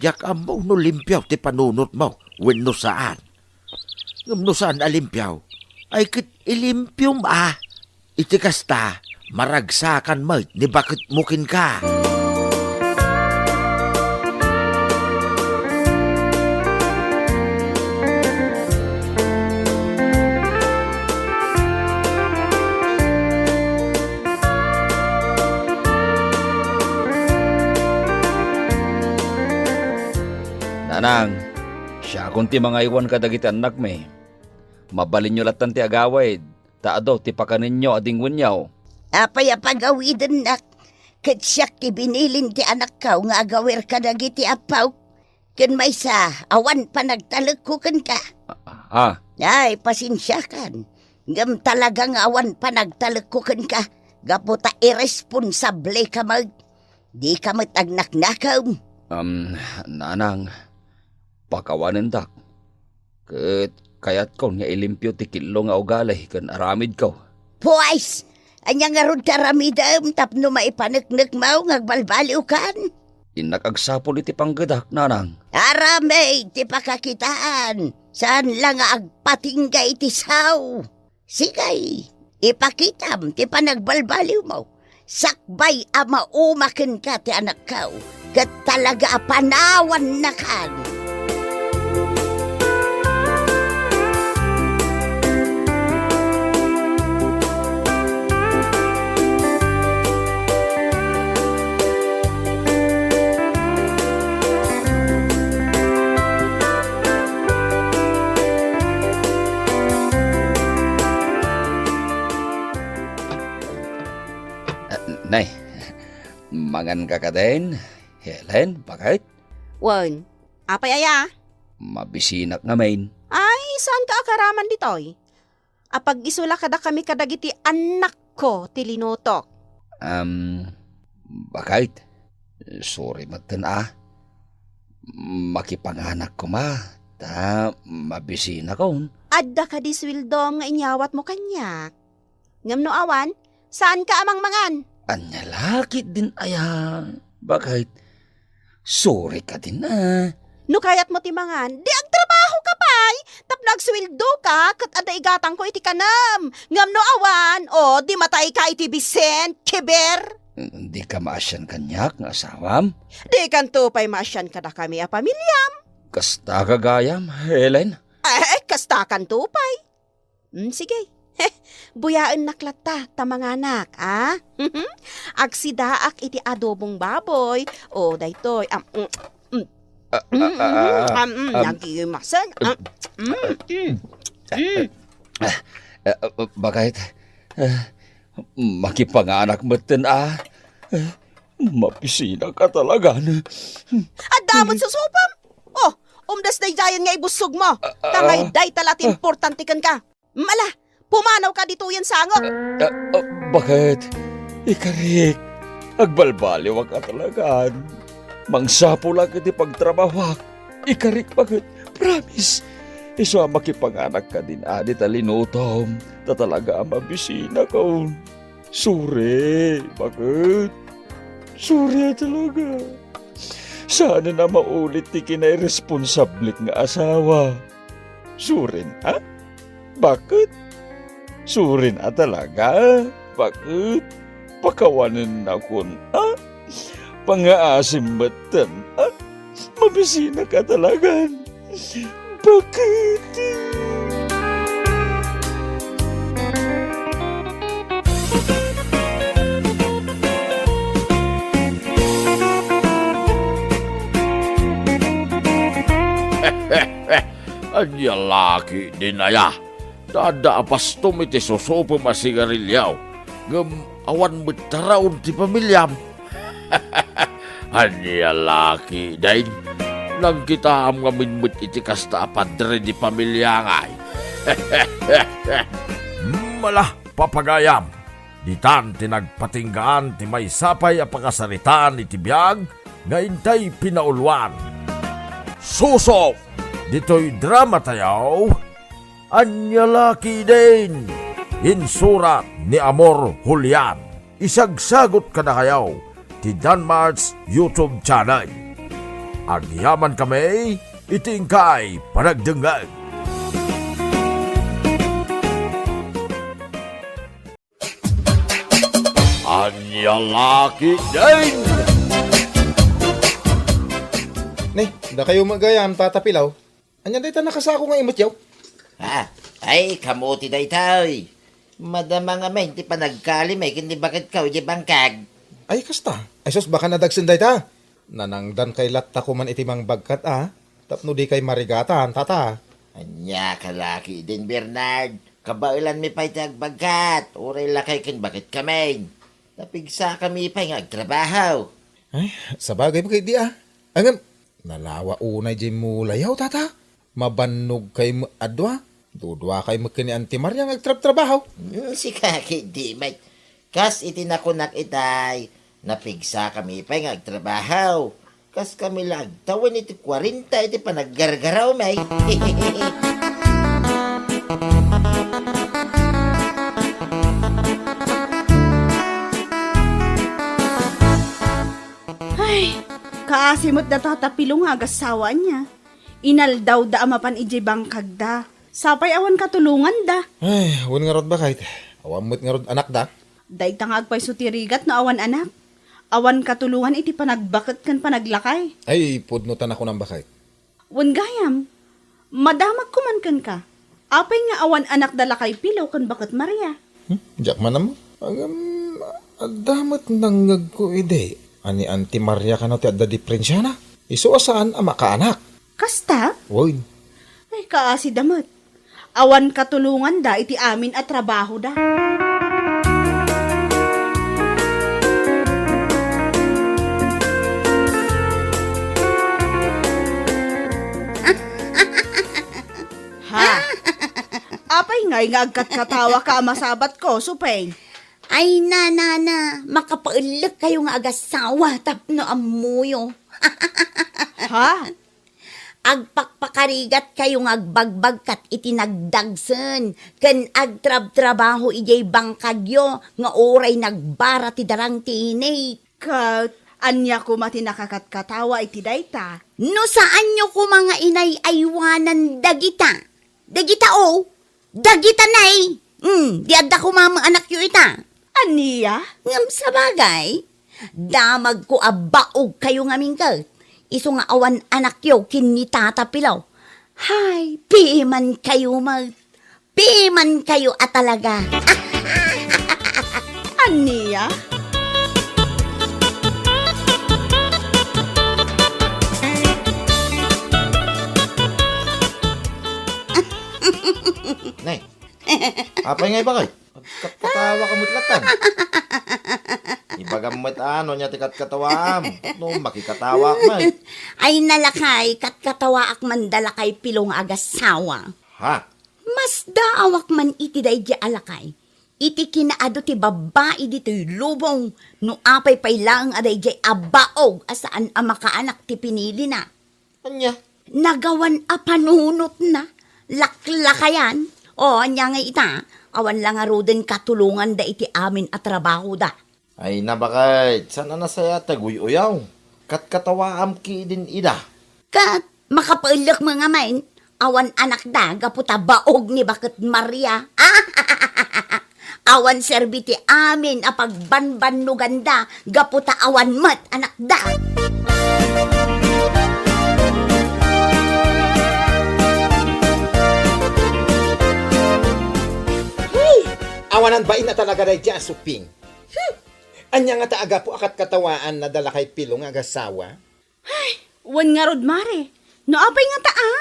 Diak ammo no limpio ti panunotmo wenno saan. Ngem no saan a limpio, ay ket ilimpiom a. Iti kasta, maragsakan met ni baketmo kenka. Nanang, siakon ti mangaywan kadagiti annakmi. Mabalinyo lattan ti agawid, ta adu ti pakanenyo a dingwenyo. Apay a pagawidennak? Ket siak ti binilin ti anakko nga agawir kadagiti appok. Ken maysa, awan panagtalekko kenka. Ah, ah. Ay, pasensiakan. Ngem talaga nga awan panagtalekko kenka, gapu ta iresponsableka met. Dika met agnaknakem. Um, Nanang, pakawanendak. Ket kayatkon nga ilimpio ti killo nga ugali ken aramidko. Pues, ania ngarud ti aramidem tapno maipaneknekmo nga agbalbaliwkan? Innak agsapul iti panggedak, Nanang. Aramid ti pakakitaan, saan la nga agpatingga iti sao. Sige, ipakitam ti panagbalbaliwmo. Sakbay a mauma kenka ti anakko, ket talaga a panawannakan. Ah, nay, manganka kadin, Helen, baket? Wen, apay aya? Mabisinak ngamin. Ay, saanka a karaman ditoy? Apag-isu la kadakami kadagiti annakko ti linutok. Am, baket, sorry metten a. Makipanganak koma, ta mabisinakon. Adda kadi sueldom nga inyawatmo kaniak? Ngem no awan, saanka a mangmangan. Ania la ketdin aya, baket? Sorry kadin a. No kayatmo ti mangan, di agtrabahoka pay, tapno agsueldoka ket adda igatangko iti kanem. Ngem no awan, o, di matayka iti bisin, kiber. Dika maasian kaniak nga asawam? Dikanto pay maasian kadakami a pamiliam. Kasta gagayam, Helen? Eh, kastakanto pay. Mm, sige. Buyaennak latta ta manganak, a? Agsidaak iti adobong baboy. O, daytoy. Am, mm, mm. Ah, ah, Mm, ah, mm, ah, am, mm, am, nagimasen. Am, mm, mm, mm. Ah, ah, ah, baket, ah, makipanganak metten a. Ah, mabisinaka talaga. Adda met susupem? Oh, umdas daydiayen nga ibussogmo. Ah, ah, ta ngay dayta la ti ah. Importante kenka. Mala, pumanawka ditoyen sangok. Ah, ah, baket? Ikarik, agbalbaliwak a talagan. Mangsapulak iti pagtrabahoak. Ikarik baket, promise. Isu a makipanganak kadin a dita linutom, ta talaga a mabisinakon. Sorry, baket? Sorry a talaga. Saanen a maulit ti kinairesponsablik nga asawa. Surin, a? Baket? Surin a talaga? Baket? Pakawanennakon, a? Pangaasim metten, a? Mabisinak a talagan. Baket? Ania la ketdin aya? Adda a pastom iti susupem a sigarilio, ngem awan met taraon ti pamiliam. Ania la ketdin? Nagkitaam ngamin met iti kasta a padre di pamilia ngay. Mala, papagayam, ditan ti nagpatinggaan ti maysa pay a pakasaritaan iti biag nga intay pinauluan. Suso! Ditoy drama tayo, Ania la ketdin? Insurat ni Amor Julian. Isagsagut kadakayo ti Danmart's YouTube channel. Agyaman kami iti inkay panagdengngeg. Ania la ketdin? Ni, dakayo met gayam, Tata Pilaw. Ania dayta nakasako nga imetyo? Ah, ay, kamu ti daytoy. Madama ngamin ti panagkalimay ken ni baketko idiay bangkag. Ay, kasta. Ay, sus, baka nadagsen dayta. Nanangdankay latta koman iti mangbagkat, a, tapno dikay marigatan, tata. Ania ka la ketdin, Bernard? Kabaelanmi pay ti agbagkat, uray lakay ken baketkamin. Napigsakami pay nga agtrabaho. Ay, sabagay met ketdi, a. Ngem, nalawa unay diay mulayo, tata. Mabannogkay met a dua. Duduakay met ken ni Auntie Maria nga agtrabtrabaho. Hmm, sika ketdi met. Kas iti nakunak itay, napigsakami pay nga agtrabaho. Kaskami la agtawen iti kuarenta iti panaggargarawmi. Ay, kaasi met da Tata Pilo nga agassawa ania. Inaldawda a mapan idiay bangkagda. Sapay awan katulonganda. Ay, wen ngarud, baket. Awan met ngarud anakda. Dayta nga agpayso ti rigat no awan anak. Awan katulongan iti panagbaket ken panaglakay. Ay, pudno ta nakunam, baket. Wen gayam, madamagko man kenka. Apay nga awan anakda lakay Pilo ken baket Maria? Hmm? Diak man ammo. Ngem, adda met nangngegko idi. Ania, Auntie Maria kano ti adda diferensiana? Isu a saan a makaanak. Kasta? Wen. Ay, kaasida met. Awan katulonganda iti amin a trabahoda. Ha? Apay ngay nga agkatkatawaka a masabatko, Supeng? Ay, nanana, makapaellek kayo nga agassawa tapno ammoyo. Ha? Agpakpakarigat kayo nga agbagbagkat iti nagdagsen ken agtrabtrabaho idiay bangkagyo nga uray nagbara ti darang ti init. Ket ania koma ti nakakatkatawa iti dayta? No saanyo koma nga inay-aywanan dagita, dagita, o, dagita, nay. Hmm, di adda koma met anakyo ita. Ania? Ngem sabagay, damagko a baog kayo ngamin ket isu nga awan anakyo ken ni Tata Pilaw. Hay, piman kayo met. Piman kayo a talaga. Ania? Nay, apay nga ibagay? Agkatkatawa ka met latta. Ibagam met a no ania ti katkatawaam. No, makikatawa ka met. Ay, nalakay, katkatawaak man da lakay Pilo nga agassawa. Ha? Masdaawak man iti daydi a lakay. Iti kinaadu ti babbai ditoy lubong, no apay pay laeng a daydi a baog a saan a makaanak ti pinilina. Ania? Nagawan a panunotna, laklakayan. O, ania ngay ita, awan la ngaruden katulonganda iti amin a trabahoda. Ay, nabakay, saan a nasayaat ti aguy-uyaw? Katkatawaam ketdin ida. Ket makapaellek met ngamin, awan anakda gapu ta baog ni baket Maria. Awan serbi ti amin a pagbanbannoganda gapu ta awan met anakda. Hey! Awanan bain a talaga daydiay a suping. Hmm! Ania ngata a gapu a katkatawaanna da lakay Pilo nga agasawa? Ay, wen ngarud, Mare. No apay ngata a?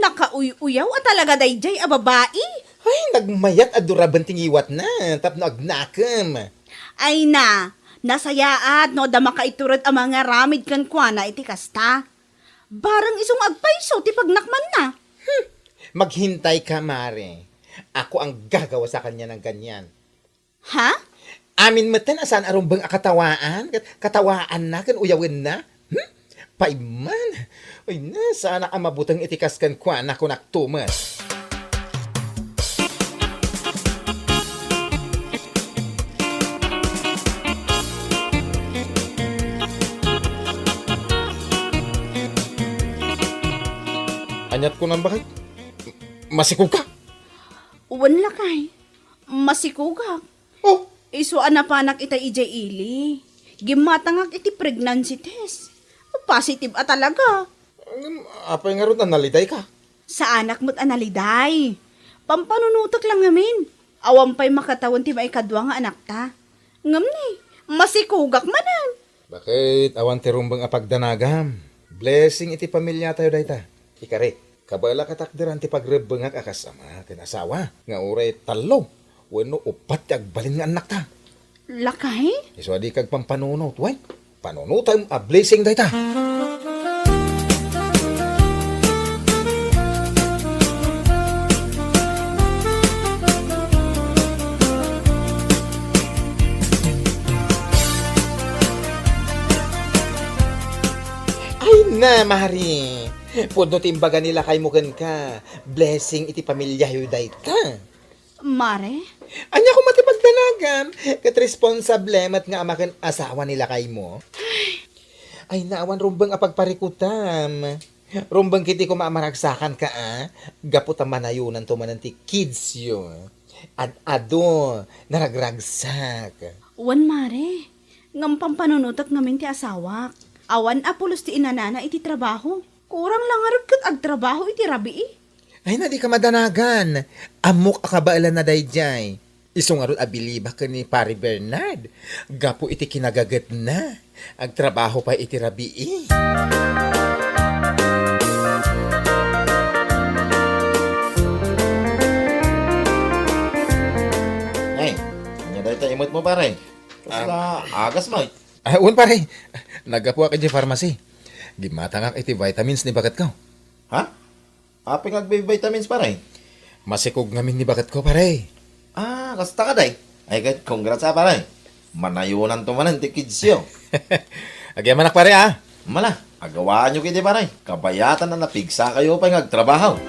Nakauy-uyaw a talaga daydiay a babai. Ay, nagmayat a duraben ti ngiwatna tapno agnakem. Ay na, nasayaat no adda makaitured a mangaramid kenkuana iti kasta. Bareng isu nga agpayso ti pagnakmanna. Hmm, maghintay ka, Mare. Ako ang gagawa sa kanya ng ganyan. Ha? Amin metten a saan a rumbeng a katawaan, ket katawaanna ken uyawenna? Hmm? Paimman! Ay na, saanak a mabuteng iti kas kenkuana, kunak tumet. Aniat kunam, bakit? Masikog ka? Wen, lakay. Masikogak. Oh. Isu a napanak itay idiay ili. Gimmatangak iti pregnancy test. Positive a talaga. Ngem, apay ngarud a naliday ka? Saanak met a naliday. Pampanunotek lang ngamin. Awan pay makatawen ti maikadua nga anakta. Ngem ni, masikogak manen. Bakit, awan ti rumbeng a pagdanagam? Blessing iti pamilyatayo dayta. Ikari, kabaela ket takderan ti pagrebbengak a kas ama ken asawa, nga uray tallo wenno uppat ti agbalin nga annakta. Lakay? Isu a dika agpampanunot, wen? Panunotem a blessing dayta. Ay na, Mari! Pudno ti imbaga ni lakaymo kenka. Blessing iti pamiliayo dayta. Mare? Ania koma ti pagdanagam? Ket responsable met nga ama ken asawa ni lakaymo? Ay, naawan rumbeng a pagparikutam. Rumbeng ketdi koma a maragsakanka, a? Gapu ta manayonanto manen ti kidsyo. Ad-adu, naragragsak. Wen, Mare. Ngem pampanunotek ngamin ti asawak. Awan a pulos ti inanana iti trabaho. Kurang la ngarud ket agtrabaho iti rabii. Ay na, dika madanagan. Ammok a kabaelanna daydiay. Isu ngarud a bilibak ken ni Pari Bernard. Gapu iti kinagagetna, agtrabaho pay iti rabii. Ay, ania dayta imetmo, pare? Kasla agas, may? Ah, wen, pare. Naggapuak idiay pharmacy. Gimmatangak iti vitamins ni baketko. Ha? Apay nga agbi-vitamins, pare? Masikog ngamin ni baketko, pare. Ah, kasta kadi? Ay, ket congrats, a, pare. Manayonanto manen ti kidsyo. Agyamanak, pare, a. Mala, agawaanyo ketdi, pare. Kabayatan a napigsakayo pay nga agtrabaho.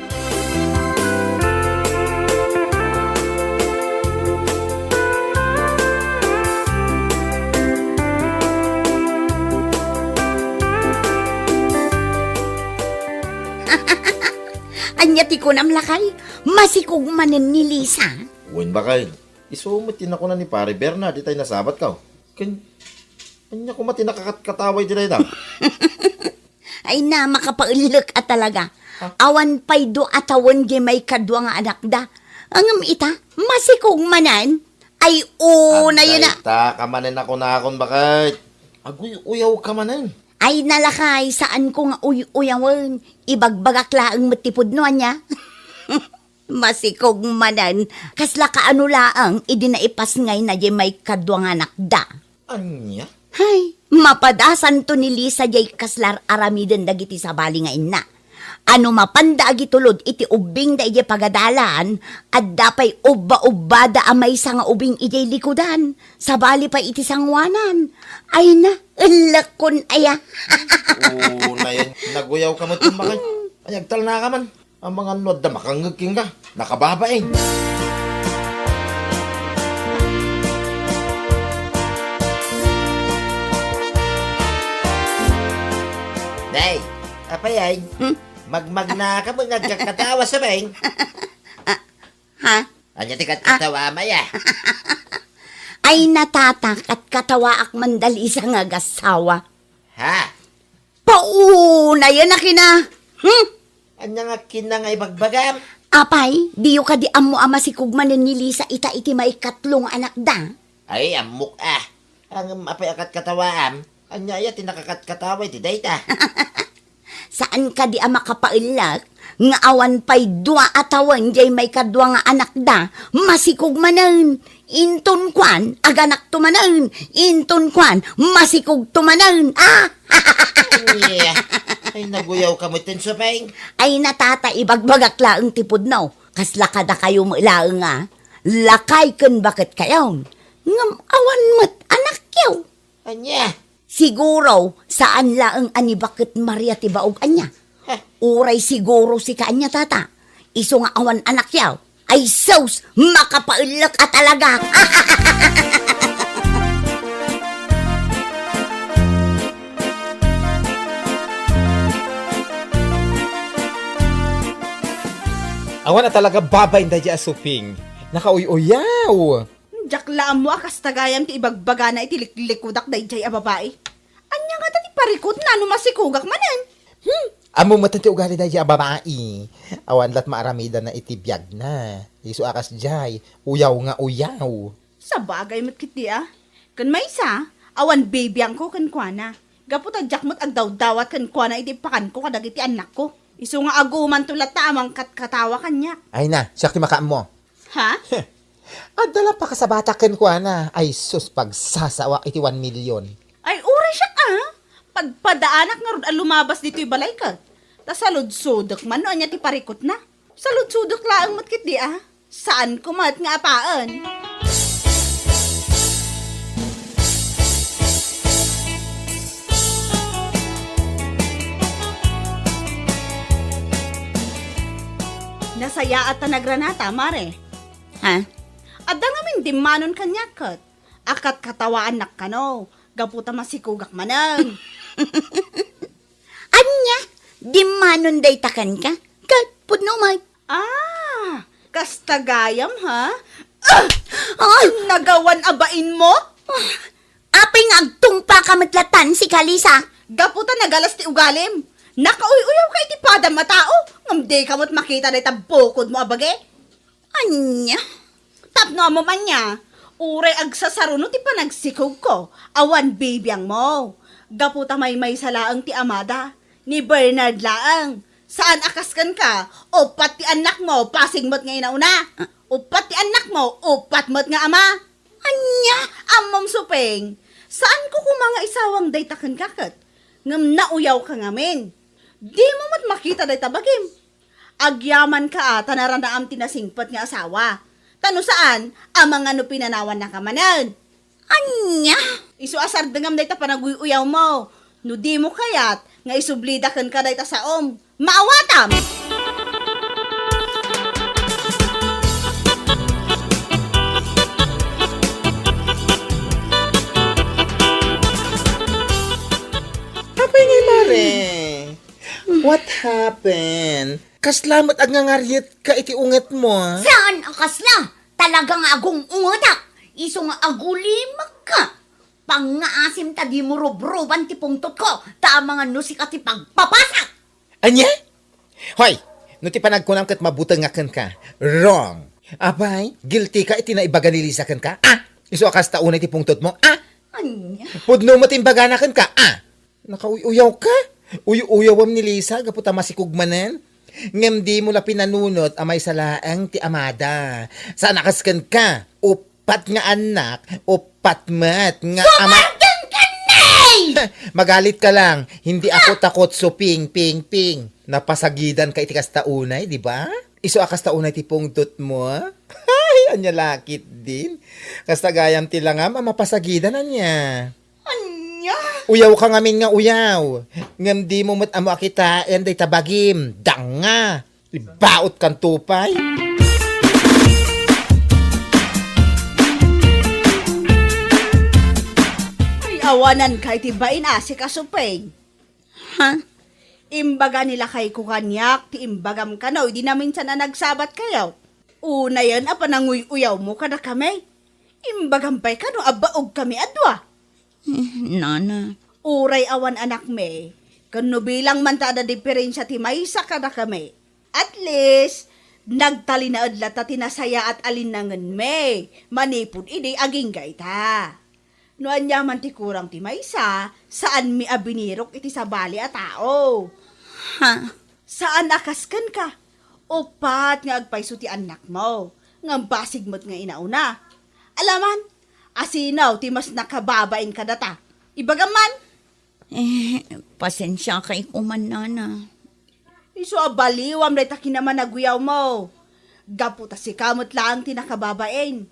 Ania ti kunam, lakay? Masikog manen ni Lisa? Wen, bakay. Isu met ti nakuna ni Pare Bernard itay nasabatko. Ken, ania koma ti nakakatkatawa iti dayta? Ay na, makapaellek a talaga. Ha? Awan pay dua a tawen diay maikadua nga anakda. Ngem ita, masikog manen. Ay, o, na yun a. Adda ita ka manen a kunakon, bakay. Aguy-uyaw ka manen. Ay, na, lakay, saanko nga uy-uyawen. Ibagbagak laeng met ti pudno, ania? Masikog manen, kasla kaano laeng idi naipasngayna diay maikadua nga anakda. Ania? Hay, mapadasanto ni Lisa diay kasla ar-aramiden dagiti sabali nga inna. A no mapanda agitulod iti ubbingda idiay pagadalan, adda pay ubba-ubbada a maysa nga ubing idiay likudan, sabali pay iti sangoanan. Ay na, ellekkon aya. Oo, nayan, naguyaw ka met, bakay. Ay, agtalna ka man. Amangan no adda makangngeg kenka, nakababain. Ay, apay ay? Hmm? Magmagna ka mo nga agkakatawa, Suping? Ah, ha? Anya ti katkatawa, Maya? Ay, na, Tata, katkatawaak man da Lisa nga agasawa. Ha? Pauna yan a kina. Hmm? Anya nga kina nga ibagbagam? Apay, diyo kadi ammo a masikog manen ni Lisa ita iti maikatlo nga anakda? Ay, ammok a. Ngem apay a katkatawaam? Anya aya ti nakakatkatawa iti dayta? Saan kadi a makapaellek nga awan pay dua a tawen jay maikadua nga anakda, masikog manen. Inton kuan, aganakto manen. Inton kuan, masikogto manen. Ah! Ania? Ay, naguyaw ka met, Suping. Ay, na, Tata, ibagbagak laeng ti pudno. Kasla kadakayo met laeng a lakay ken baketkayo. Ngem awan met anakyo. Ania? Siguro, saan laeng a ni Baket Maria ti baog ania. Heh. Uray siguro sika ania, Tata. Isu nga awan anakyo. Ay sus, makapaellek a talaga. Awan a talaga babain daydiay a Suping. Nakauy-uyaw. Diak la ammo a kasta gayam ti ibagbagana iti liklikudak daydiay a babai. Ania ngata ti parikutna no masikogak manen? Hmm, ammo met ti ugali daydiay a babai. Awan lat maaramidanna iti biagna. Isu a kasdiay, uyaw nga uyaw. Sabagay met ketdi a. Ken maysa, awan bibiangko kenkuana. Gapu ta diak met agdawdawat kenkuana iti ipakanko kadagiti annakko. Isu nga agumanto latta a mangkatkatawa kaniak. Ay na, siak ti makaammo. Ha? Heh. Adda la pakasabatak kenkuana. Ay sus, pagsasawak iti one million. Ay, uray siak a. Pagpadaanak ngarud a lumabas ditoy balay ket. Ta saludsodek man no ania ti parikutna. Saludsodek laeng met ketdi a. Saanko met nga apaen. Nasayaat ta nagranata, Mare. Ha? Adda ngamin dimmanon kaniak ket. A katkatawaannak kano, gapu ta masikogak manen. Ania? Dimmanon dayta kenka? Ket pudno met. Ah, kasta gayam, ha? Ah! Ah! Nagawan a bainmo? Ah! Apay nga agtungpaka met latan, sika Lisa? Gapu ta nagalas ti ugalim. Nakauy-uyawka iti padam a tao, ngem dika met makita dayta bukodmo a bagi. Ania? Tapno ammom ania, uray agsasaruno ti panagsikogko, awan bibiangmo. Gapu ta maymaysa laeng ti amada, ni Bernard laeng. Saan a kas kenka, uppat ti annakmo, pasig met nga inauna. Ah. Uppat ti annakmo, uppat met nga ama. Ania? Ammom, Suping, saanko koma nga isawang dayta kenka ket. Ngem nauyawka ngamin. Dimo met makita dayta bagim. Agyamanka a ta naranaam ti nasingpet nga asawa. Ta no saan, amangan no pinanawannaka manen. Ania? Isu a sardengam dayta panaguy-uyawmo. No dimo kayat nga isublida kenka dayta saom, maawatam! Apay ngay, Mare? What happened? Kasla met agngangaryetka iti ungetmo, a? Saan a kasla? Talaga nga agung-ungetak. Isu nga agulimekka. Pangngaasim ta dimo rubruban ti pungtotko. Ta amangan no sika ti pagpapasak. Ania? Hoy, no ti panagkunam ket mabuteng nga kenka, wrong. Apay, guilty ka iti naibaga ni Lisa kenka? Ah! Isu a kasta unay ti pungtotmo? Ah! Ania? Pudno met imbagana kenka? Ah! Nakauy-uyaw ka? Uy-uyawem ni Lisa gapu ta masikog manen? Ngem dimo la pinanunot a maysa laeng ti amada. Saan a kas kenka, uppat nga annak, uppat met nga ama. Sumargin ka, Nay! Magalit ka lang. Hindi ako takot, Suping, Ping, Ping. Napasagidan ka iti kasta unay, di ba? Isu a kasta unay ti pungtot mo, a? Ay, ania la ketdin. Kasta gayam ti langam a mapasagidan, ania? Ania? Uyaw ka ngamin nga uyaw. Ngem dimo met ammo a kitaen dayta bagim. Danga! Ibaot kanto pay. Ay, awanan ka iti bain a, sika Suping. Ha? Imbaga ni lakayko kaniak ti imbagam kano idi naminsan a nagsabatkayo. Unayen a pananguy-uyawmo kadakami. Imbagam pay kano a baogkami a dua. Eh, nana. Uray awan anakmi, ken no bilang man ta adda diferensia ti maysa kadakami. At least, nagtalinaed latta ti nasayaat a linnangenmi manipud idi agingga ita. No aniaman ti kurang ti maysa, saanmi a binirok iti sabali a tao. Ha? Saan a kas kenka. Uppat nga agpayso ti annakmo, ngem basig met nga inauna. Alaman, asino ti mas nakababain kadata? Ibagam man. Eh, pasensiakay koman, nana. Isu a baliwam dayta kinamanaguyawmo. Gapu ta sika met laeng ti nakababain.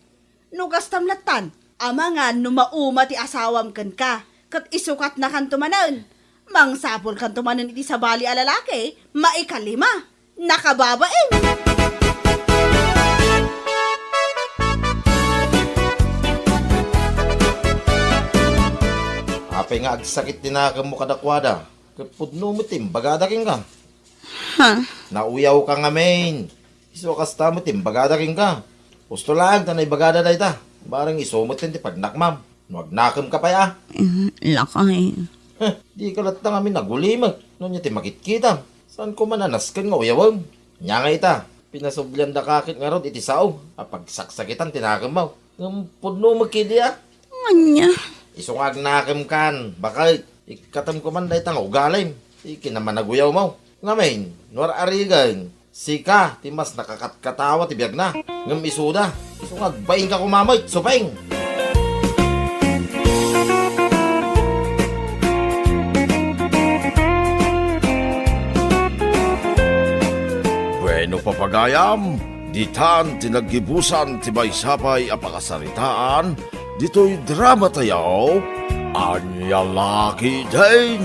No kastam lattan, amangan no mauma ti asawam kenka, ket isukatnakanto manen. Mangsapulkanto manen iti sabali a lalaki, maikalima. Nakababain! Apay nga agsakit ti nakemmo kadakuada, ket pudno met ti imbagada kenka? Ha? Nauyawka ngamin. Isu a kasta met ti imbagada kenka. Husto laeng ta naibagada dayta. Bareng isu met ti pagnakmam. No agnakemka pay a. Mm, lakay. Heh, dika latta ngamin agulimek. No ania ti makitkitam. Saan koman a nasken nga uyawem? Ania nga ita, pinasubliandaka ket ngarud iti sao a pagsaksakitan ti nakemmo. Ngem pudno met ketdi a. Ania? Isu nga agnakemkan, baket. Ikkatem koman dayta nga ugalim. Ti kinamanaguyawmo. Ngamin, no ar-arigen, sika ti mas nakakatkatawa ti biagna, ngem isuda, isu nga agbainka koma met, subeng! Bueno, papagayam, ditan ti naggibusan ti maysa pay a pakasaritaan ditoy drama tayo, Ania La Ketdin.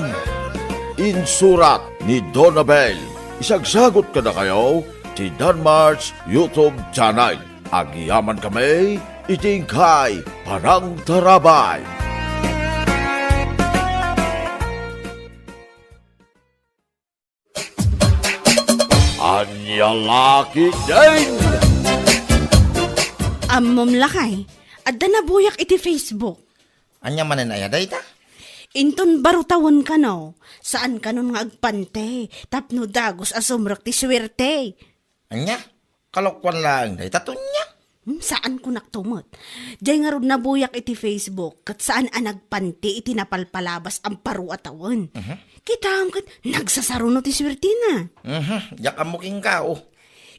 Insurat ni Donabel. Isagsagot kadakayo ti Danmar's YouTube channel. Agyamankami iti inkay panangtarabay. Ania La Ketdin! Ammom, lakay, adda nabuyak iti Facebook. Ania manen aya dayta? Inton baro tawen kano, saan kanon nga agpanti, tapno dagus a sumrek ti suerte. Ania? Kalokuan laeng dayta, Tonia? Hmm, saan kunak to met. Jay ngarud nabuyak iti Facebook, ket saan a nagpanti iti napalpalabas a baro a tawen. Mhm. Kitaem ket nagsasaruno ti suertina. Mhm, diak ammo kenka, oh.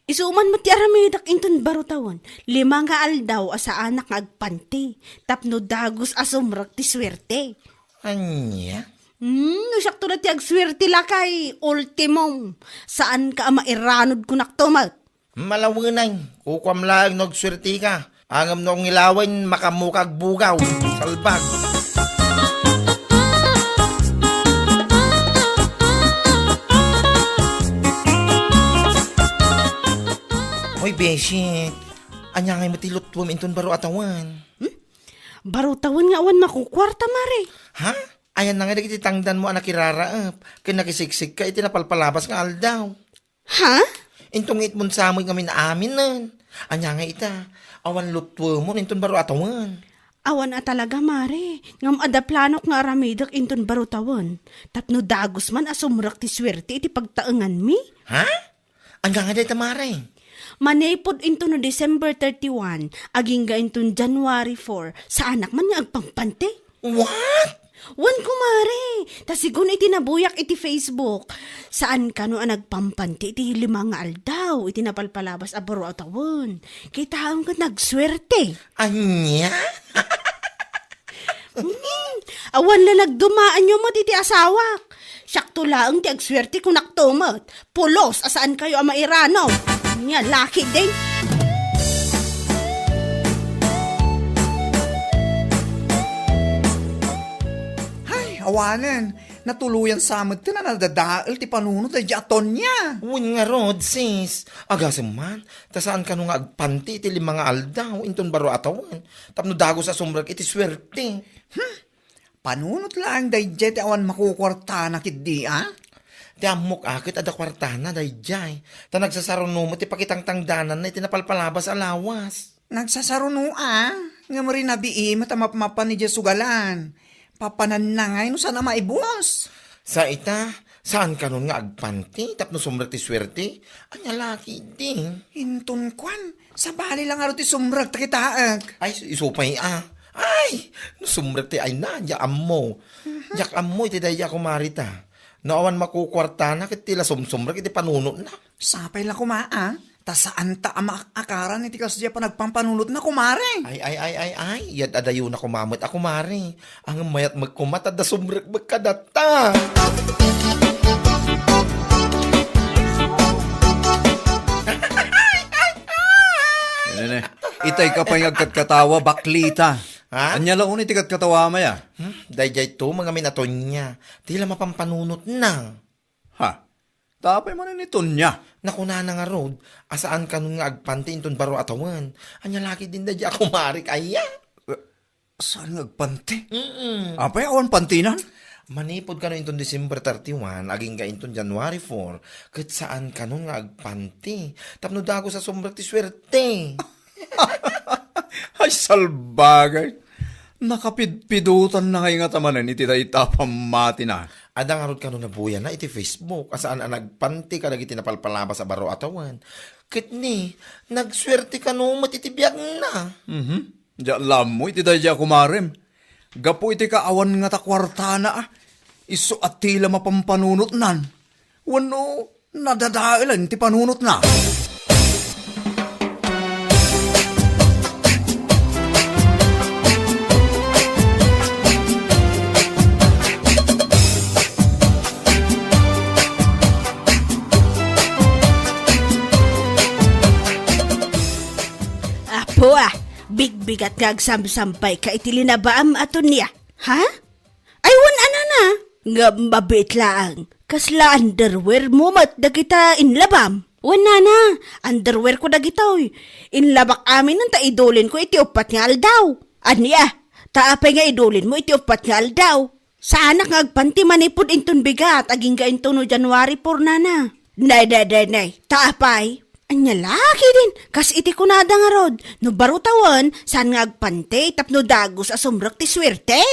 Isu man met ti aramidek inton baro tawen, lima nga aldaw a saanak nga agpanti, tapno dagus a sumrek ti suerte. Ania? Hmm, no siakto la ti agsuerte, lakay, ultimum. Saanka a mairanod kunak to met. Malawenay, kukuam laeng no agsuerteka. Ngem no ngilawen, makaammoka agbugaw. Salbag. Oy, beshi, ania ngay met ti luttuem inton baro a tawen? Hmm? Baro tawen nga awan makukuarta, mare. Ha? Ayanna ngay dagiti tangdanmo a nakiraraep ken nakisigsigka iti napalpalabas nga aldaw? Ha? Inton ngitmon sa met ngamin aaminen. Ania nga ita, awan luttuemon inton baro a tawen? Awan a talaga, mare. Ngem adda planok nga aramidek inton baro tawen. Tapno dagus man a sumrek ti suerte iti pagtaenganmi. Ha? Ania nga dayta, mare? Manipud inton December thirty-one, agingga inton January four, saanak man nga agpampanti. What? Wen, kumare, ta sigun iti nabuyak iti Facebook, saan kano a nagpampanti iti lima nga aldaw iti napalpalabas a baro a tawen. Kitaem ket nagsuerte. Ania? Hmm, awan la nagdumaanyo met iti asawak. Siakto laeng ti agsuerte kunak to met. Pulos a saan kayo a mairano. Nia, laki din. Hay, awanen. Natuloyan sa met ti nadadael ti panunot daydi a Tonia. Wen ngarud, sis. Agasem man, ta saan kano nga agpanti iti lima nga aldaw inton baro a tawen. Tapno dagus a sumrek iti suerte. Hmm. Panunot laeng daydiay ti awan makukuartana ketdi a? Ti ammok a ket adda kuartana daydiay. Ta nagsasaruno met ti pakitangtangdananna iti napalpalabas a lawas. Nagsasaruno a, ngem rinabii met a mapmapan idiay sugalan. Papananna ngay no saan a maibus. Sa ita, saan kanon nga agpanti tapno sumrek ti suerte? Ania la ketdi? Inton kuan, sabali la ngarud ti sumrek ta kitaek. Ay, isu pay a. Ay, no sumrek ti ay na, diak ammo. Diak ammo iti daydiay a kumari ta. No awan makukuartana ket ti la sumsumrek iti panunotna. Sapay la koma a, ta saanta a maakaran iti kasdiay a panagpampanunotna, kumare. Ay, ay, ay, ay, ay, yad adayona koma met a kumare. Ngem mayat met koma ta adda sumrek met kadata. Ne, ne, ne. Itay ka pay nga agkatkatawa, baklita. Ha? Ania la unay ti katkatawa, maya? Hmm? Daydiay to, mangamin a Tonia. Ti la mapampanunotna. Ha? Tapay man ni Tonia. Nakunana ngarud, a saan kanon nga agpanti inton baro a tawen. Ania la ketdin daydiay a kumarik, aya? Eh, saan nga agpanti? Mm-mm. Apay, awan pantinan? Manipud kano inton December thirty-one, agingga inton January four, ket saan kanon nga agpanti. Tapno dagus a sumrek ti suerte. Ay, salbagay! Nakapidpidutan na ngay nga tamanen iti dayta a pammatina. Adda ngarud kano nabuyana iti Facebook a saan a nagpanti kadagiti napalpalabas a baro a tawen. Ket ni, nagsuerte kano met iti biagna. Mhm. Diak la ammo iti daydiay a kumarem. Gapu iti kaawan nga ta kuartana, a, isu a ti la mapampanunotnan. Wenno, nadadaelen ti panunotna. Apo, a, bigbigat nga agsamsampayka iti linabaam a Tonia. Ha? Ay, wen a, nana. Ngem mabiit laeng, kasla underwear mo met dagita inlabam? Wen, nana, underwear ko dagitoy. Inlabak aminen ta idulin ko iti uppat nga aldaw. Ania, ta apay nga idulin mo iti uppat nga aldaw? Saanak nga agpanti manipud inton bigat, agingga inton no January four, nana. Nay, nay, nay, nay, ta apay? Ania la ketdin, kas iti kunada ngarud, no baro tawen, saan nga agpanti tapno dagus a sumrek ti suerte?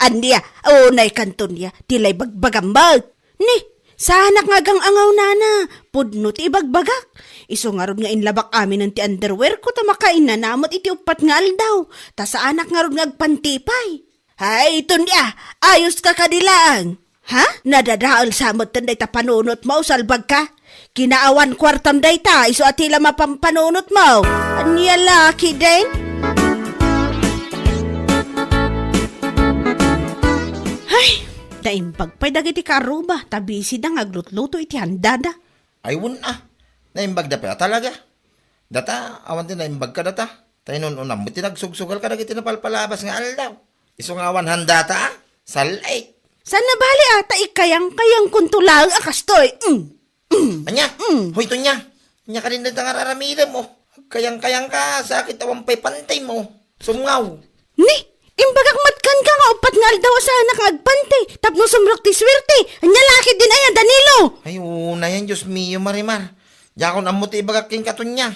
Ania, unay kanton ya, ti la ibagbagam met. Ni, saanak nga agang-angaw, nana, pudno ti ibagbagak. Isu ngarud nga inlabak aminen ti underwear ko ta makainana met iti uppat nga aldaw, ta saanak ngarud nga agpanti pay. Hay, Tonia, ayos ka kadi laeng. Ha? Nadadael sa met ten dayta panunot mo, salbag ka? Kinaawan kuartam dayta, isu a ti la mapampanunot mo. Ania la ketdin? Hay, naimbag pay dagiti kaarruba, ta busy da nga aglutluto iti handada. Ay, wen a. Naimbag da pay a talaga. Data, awan ti naimbag kadata. Ta inun-unam met ti nagsugsugal kadagiti napalpalabas nga aldaw. Isu nga awan handata, a? Sal-ik. Saan nabali a, ta ikayang-kayang kunto laeng a kastoy. Mm. Mm. Ania? Mm. Hoy, Tonia. Ania kadin dayta nga ar-aramidem, o? Agkayang-kayang ka, sakit awan pay pantim, o. Sumngaw. Ni, imbagak met kenka nga uppat nga aldaw a saanak nga agpanti, tapno sumrek ti suerte. Ania la ketdin aya, Danilo? Ay, unayen, Dios mio, Marimar. Diakon ammo ti ibagak kenka, Tonia.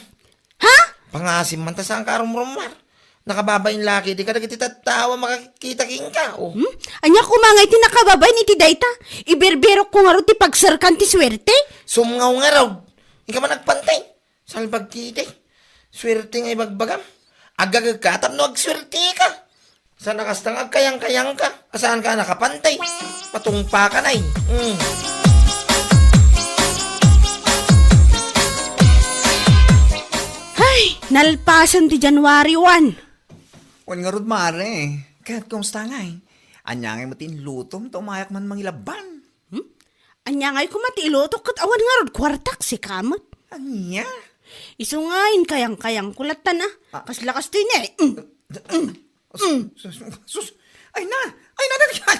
Ha? Pangasim man ta saanka a rumrummar. Nakababain la ketdi kadagiti tattao a makakita kenka, o. Hmm? Ania koma nga iti nakababain iti dayta? Ibirbirok ko ngarud ti pagserkan ti suerte? Sumngaw ngarud. Inka man agpanti. Salbag ketdi. Suerte nga ibagbagam. Agagek ka tapno agsuerte ka. Saan a kasta nga agkayang-kayang ka? A saanka a nakapanti? Patungpa ka nay. Mm. Hay, nalpasen ti January one. Wen ngarud, mare. Ket kumusta ngay? Ania ngay met ti inlutom ta umayak man mangilabban? Hmm? Ania ngay koma ti ilutok ket awan ngarud kuartak, sika met? Ania? Isu nga inkayang-kayang ko lattan a. Ah. Kasla kastoy ne. Mm. Mm. Sus, sus, sus. Ay na, ay na, na,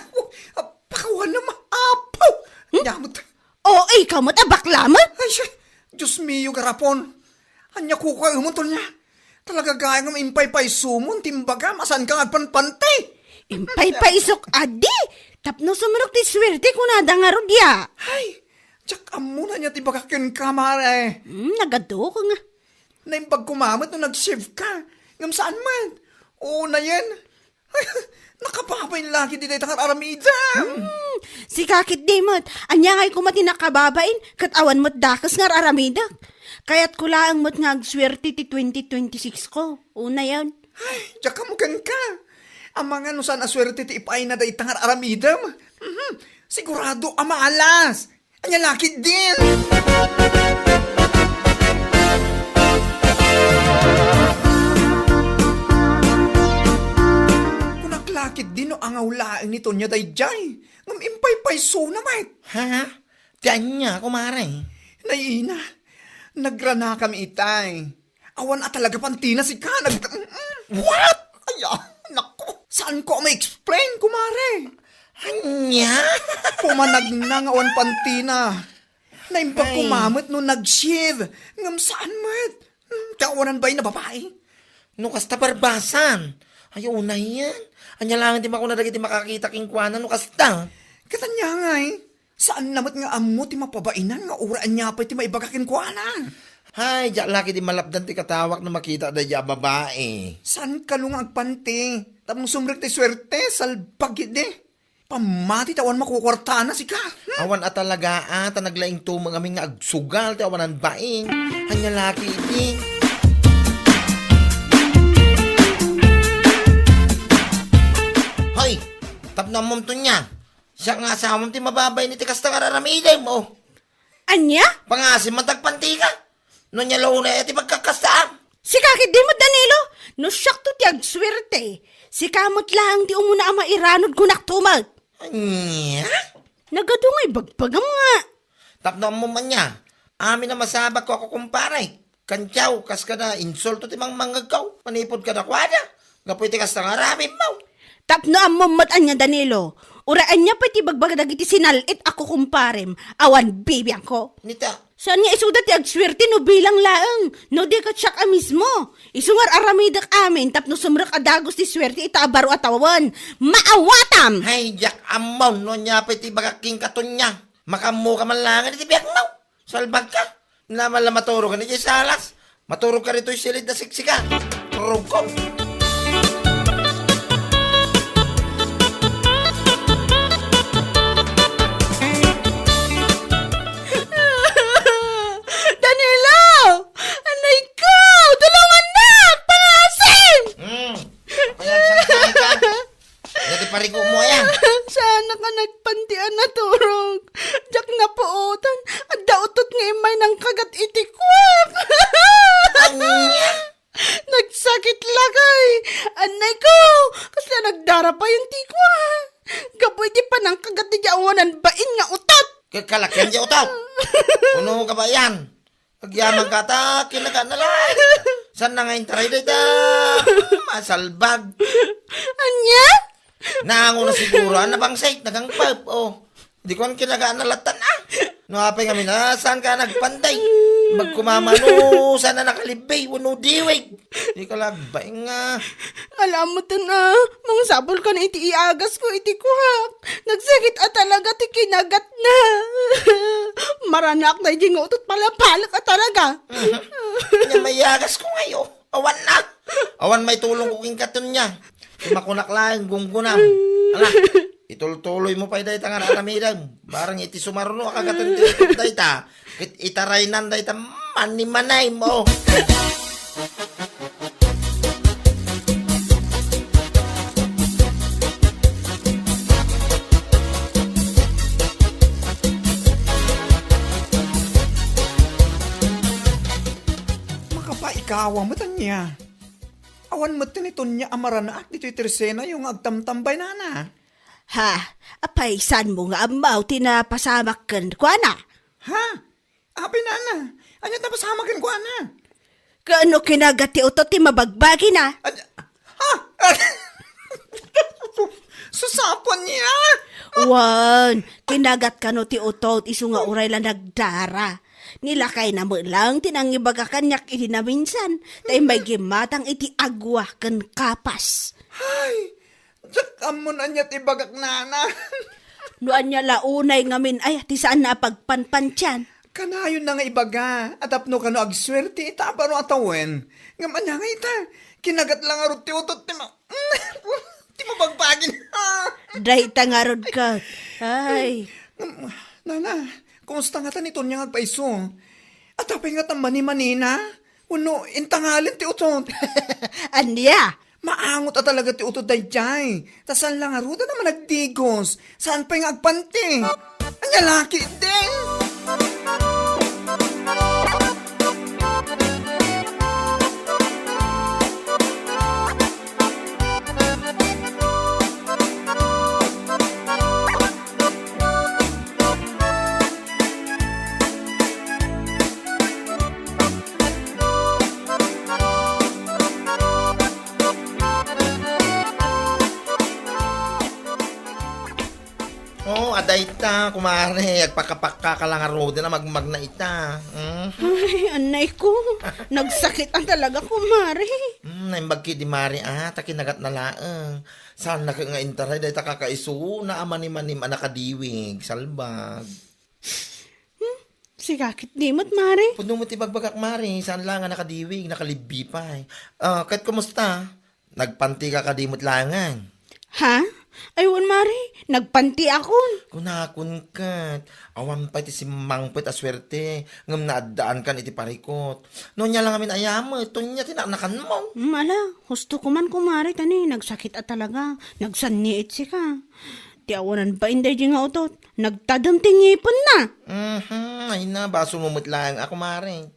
pakawan na maapaw. Hmm? Ania met? O, ikaw met a bakla met? Ay, siya. Dios mio, garapon. Ania kukuaemon, Tonia? Talaga gayam nga impaypaysomon ti imbagam a saanka nga agpanpanti. Impaypaysok adi? Tapno sumrek ti suerte, kunada ngarud ya. Ay, diak ammo no ania ti ibagak kenka, mare. Hmm, nagadok nga. Naimbag koma met no nag-shave ka. Ngem saan met. Unayen. Nakababain la ketdi dayta nga ar-aramidem. Hmm, sika ketdi met. Ania ngay koma ti nakababain, ket awan met dakes nga ar-aramidek. Kayatko laeng met nga agsuerte ti twenty twenty-six ko. Unayen. Ay, diak ammo kenka. Amangan no saan a suerte ti ipaayna dayta nga ar-aramidem. Mhm. Sigurado a malas. Ania la ketdin? Kunak la ketdi no angaw laeng ni Tonia daydiay. Ngem impaypaysona met. Ha? Ti ania, kumare? Nay Ina, nagranakami itay. Awan a talaga pantina sika. Nag-, mm, mm. What? Ay, ah, naku. Saanko a ma-explain, kumare? Ania? Pumanagna nga awan pantina. Naimbag Ay. koma met no nag-shave. Ngem saan met. Hmm, ti awanan bain a babai. No kasta, barbasan. Ay, unayen. Ania laeng ti makuna dagiti makakita kenkuana no kasta? Ket ania ngay? Saanna met nga ammo ti mapabainan nga uray ania pay ti maibaga kenkuana. Hay, diak la ketdi malapdan ti katawak no makita daydiay a babai. Saan kano nga agpanti? Tapno sumrek ti suerte, salbag ketdi. Pammati ta awan makukuartana sika. Hmm? Awan a talaga, a, ta naglaing tumeng amin nga agsugal ti awanan bain. Ania la ketdi? Hoy, tapno ammom, Tonia. Siak nga asawam ti mababain iti kasta nga ar-aramidem, o. Ania? Pangasim man ta agpantika. No ania la unay ti pagkakastaam? Sika ketdi met, Danilo. No siakto ti agsuerte, sika met laeng ti umuna a mairanod, kunak to met. Ania? Nagadu nga ibagbagam nga. Tapno ammom ania, amin a masabakko a kukumpare. Kantiaw, kas kada insulto ti mangmangngegko, manipud kadakuada, gapu iti kasta nga aramidmo. Tapno ammom met ania, Danilo, uray ania pay ti ibagbaga dagiti sinal-it a kukumparem, awan bibiangko. Nita. Saan nga isuda ti agsuerte no bilang laeng, no di ket siak a mismo. Isu nga ar-aramidek amin tapno sumrek a dagus ti suerte ita a baro a tawen. Maawatam! Hay, diak ammom no ania pay ti ibagak kenka, Tonia. Makaammoka man laeng iti biagmo. Salbagka. Naman la maturog ka ni salas. Maturog ka ditoy silid a siksika. Turog ko. Danilo! Anay ko! Tulungan na! Pangasim! Hmm. Ayan, salbagka. Dati parigo mo, ayan. Saan ka nagpanti a naturog? Diak napuotan. Adda utot nga immay nangkagat iti kuak. Ania? Nagsakit lakay. Anay ko, kasla nagdara pay ti kuak. Gapu iti panangkagat ti awanan bain nga utot. Kakalakian ti utot. Uno ka ba yan? Agyaman ka ta, kinagana lang. Saan na nga intaray dayta? Masalbag. Anya? Naango na siguro, ah, nabangsay, nagangpap, oh. Di ko ang kinagana latan, ah. No, apay kami na, saan ka nagpanday? Magkumamano, saan na nakalibay, wano diwig? Di ka lagbaing, ah. Alamutan, ah, mangsapul ka na iti iagas ko, iti kuhak. Nagsakit a talaga ti kinagat na. Maranak na iti nga utot palapalak a talaga. Mhm. Nya mayagas ko ngayo. Awan na. Awan may tulong ko king katon niya. Sumakunak lang, gunggunam. Ala, itultuloy mo pay dayta nga aramidem. Barang iti sumaruno, akagatan ti utot dayta. Ket itaraynan dayta manimanay mo. Makapaikawa met ania. Awan met ni Tonia a maranaak ditoy tersenayo nga agtamtambay nana. Ha, apay saan mo nga ammaw ti napasamak kenkuana? Ha? Apay nana, ania ti napasamak kenkuana? Kaano kinagat ti utot ti mabagbagina? Ad-, ha? Susapan niya? Wan, kinagat kano ti utot isu nga uray la nagdara. Nilakay na met lang ti nangibaga kaniak idi naminsan, ta immay gimmatang iti agwa ken kapas. Ay, Diak ammon ania ti ibagak, nana. No ania la unay ngamin, ay, ti saan na a pagpanpantian. Kanayon na nga ibaga, a tapno kano agsuerte ita a baro a tawen. Ngem ania nga ita, kinagat la ngarud ti utot ti ma-, ti mabagbagin. Dayta ngarud ket. Ay. Ngem, nana, kumusta ngata ni Tonya nga agpaiso? Ata pay ngata manimanina? Wenno intangalen ti utot? Ania? Maangot a talaga ti utot daydiay. Ta saan la ngaruden a managdigos. Saan pay nga agpanti? Ania la ketdi? Oh, adda ita, kumare. Agpakapakka ka la ngaruden a magmagna ita. Mm. Ay, anay ko. Nagsakit a talaga, kumare. Mm, naimbag ketdi, mare, a, ta kinagat na laeng. Saan na nga intaray dayta kakaisuna a manimanim a nakadiwig, salbag. Hmm? Sika ketdi met, mare. Pudno met ti bagbagak, mare. Saan la nga nakadiwig, nakalibbi pay. Ah, ket kumusta? Nagpantika kadi met laengen? Ha? Ay, wen, mare. Nagpantiakon. Kunakon ket, awan pay ti simmangpet a suerte, ngem naaddaankan iti parikot. No ania la ngamin a yamet, ania ti naknakanmo? Hmm, ala, husto koman, kumare, ta ni nagsakit a talaga. Nagsanniit sika. Ti awanan pay daydi nga utot, nagtadem ti ngipenna. Mhm, ay na, basolmo met laeng a, kumare.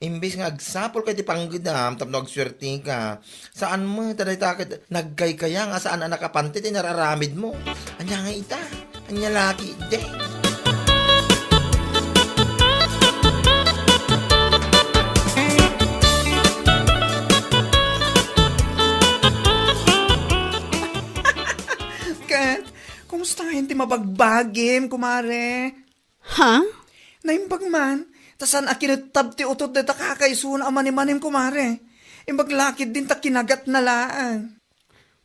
Imbes nga agsapulka iti panggedam tapno agsuerteka, saan met a dayta ket nagkaykayang a saan a nakapanti ti nararamidmo. Ania nga ita? Ania la ketdi? Ket, kumusta ngayen ti mabagbagim, kumare? Ha? Naimbag man, ta saan a kinettab ti utot dayta kakaisuna a manimanim, kumare. Imbag la ketdin ta kinagatna laeng.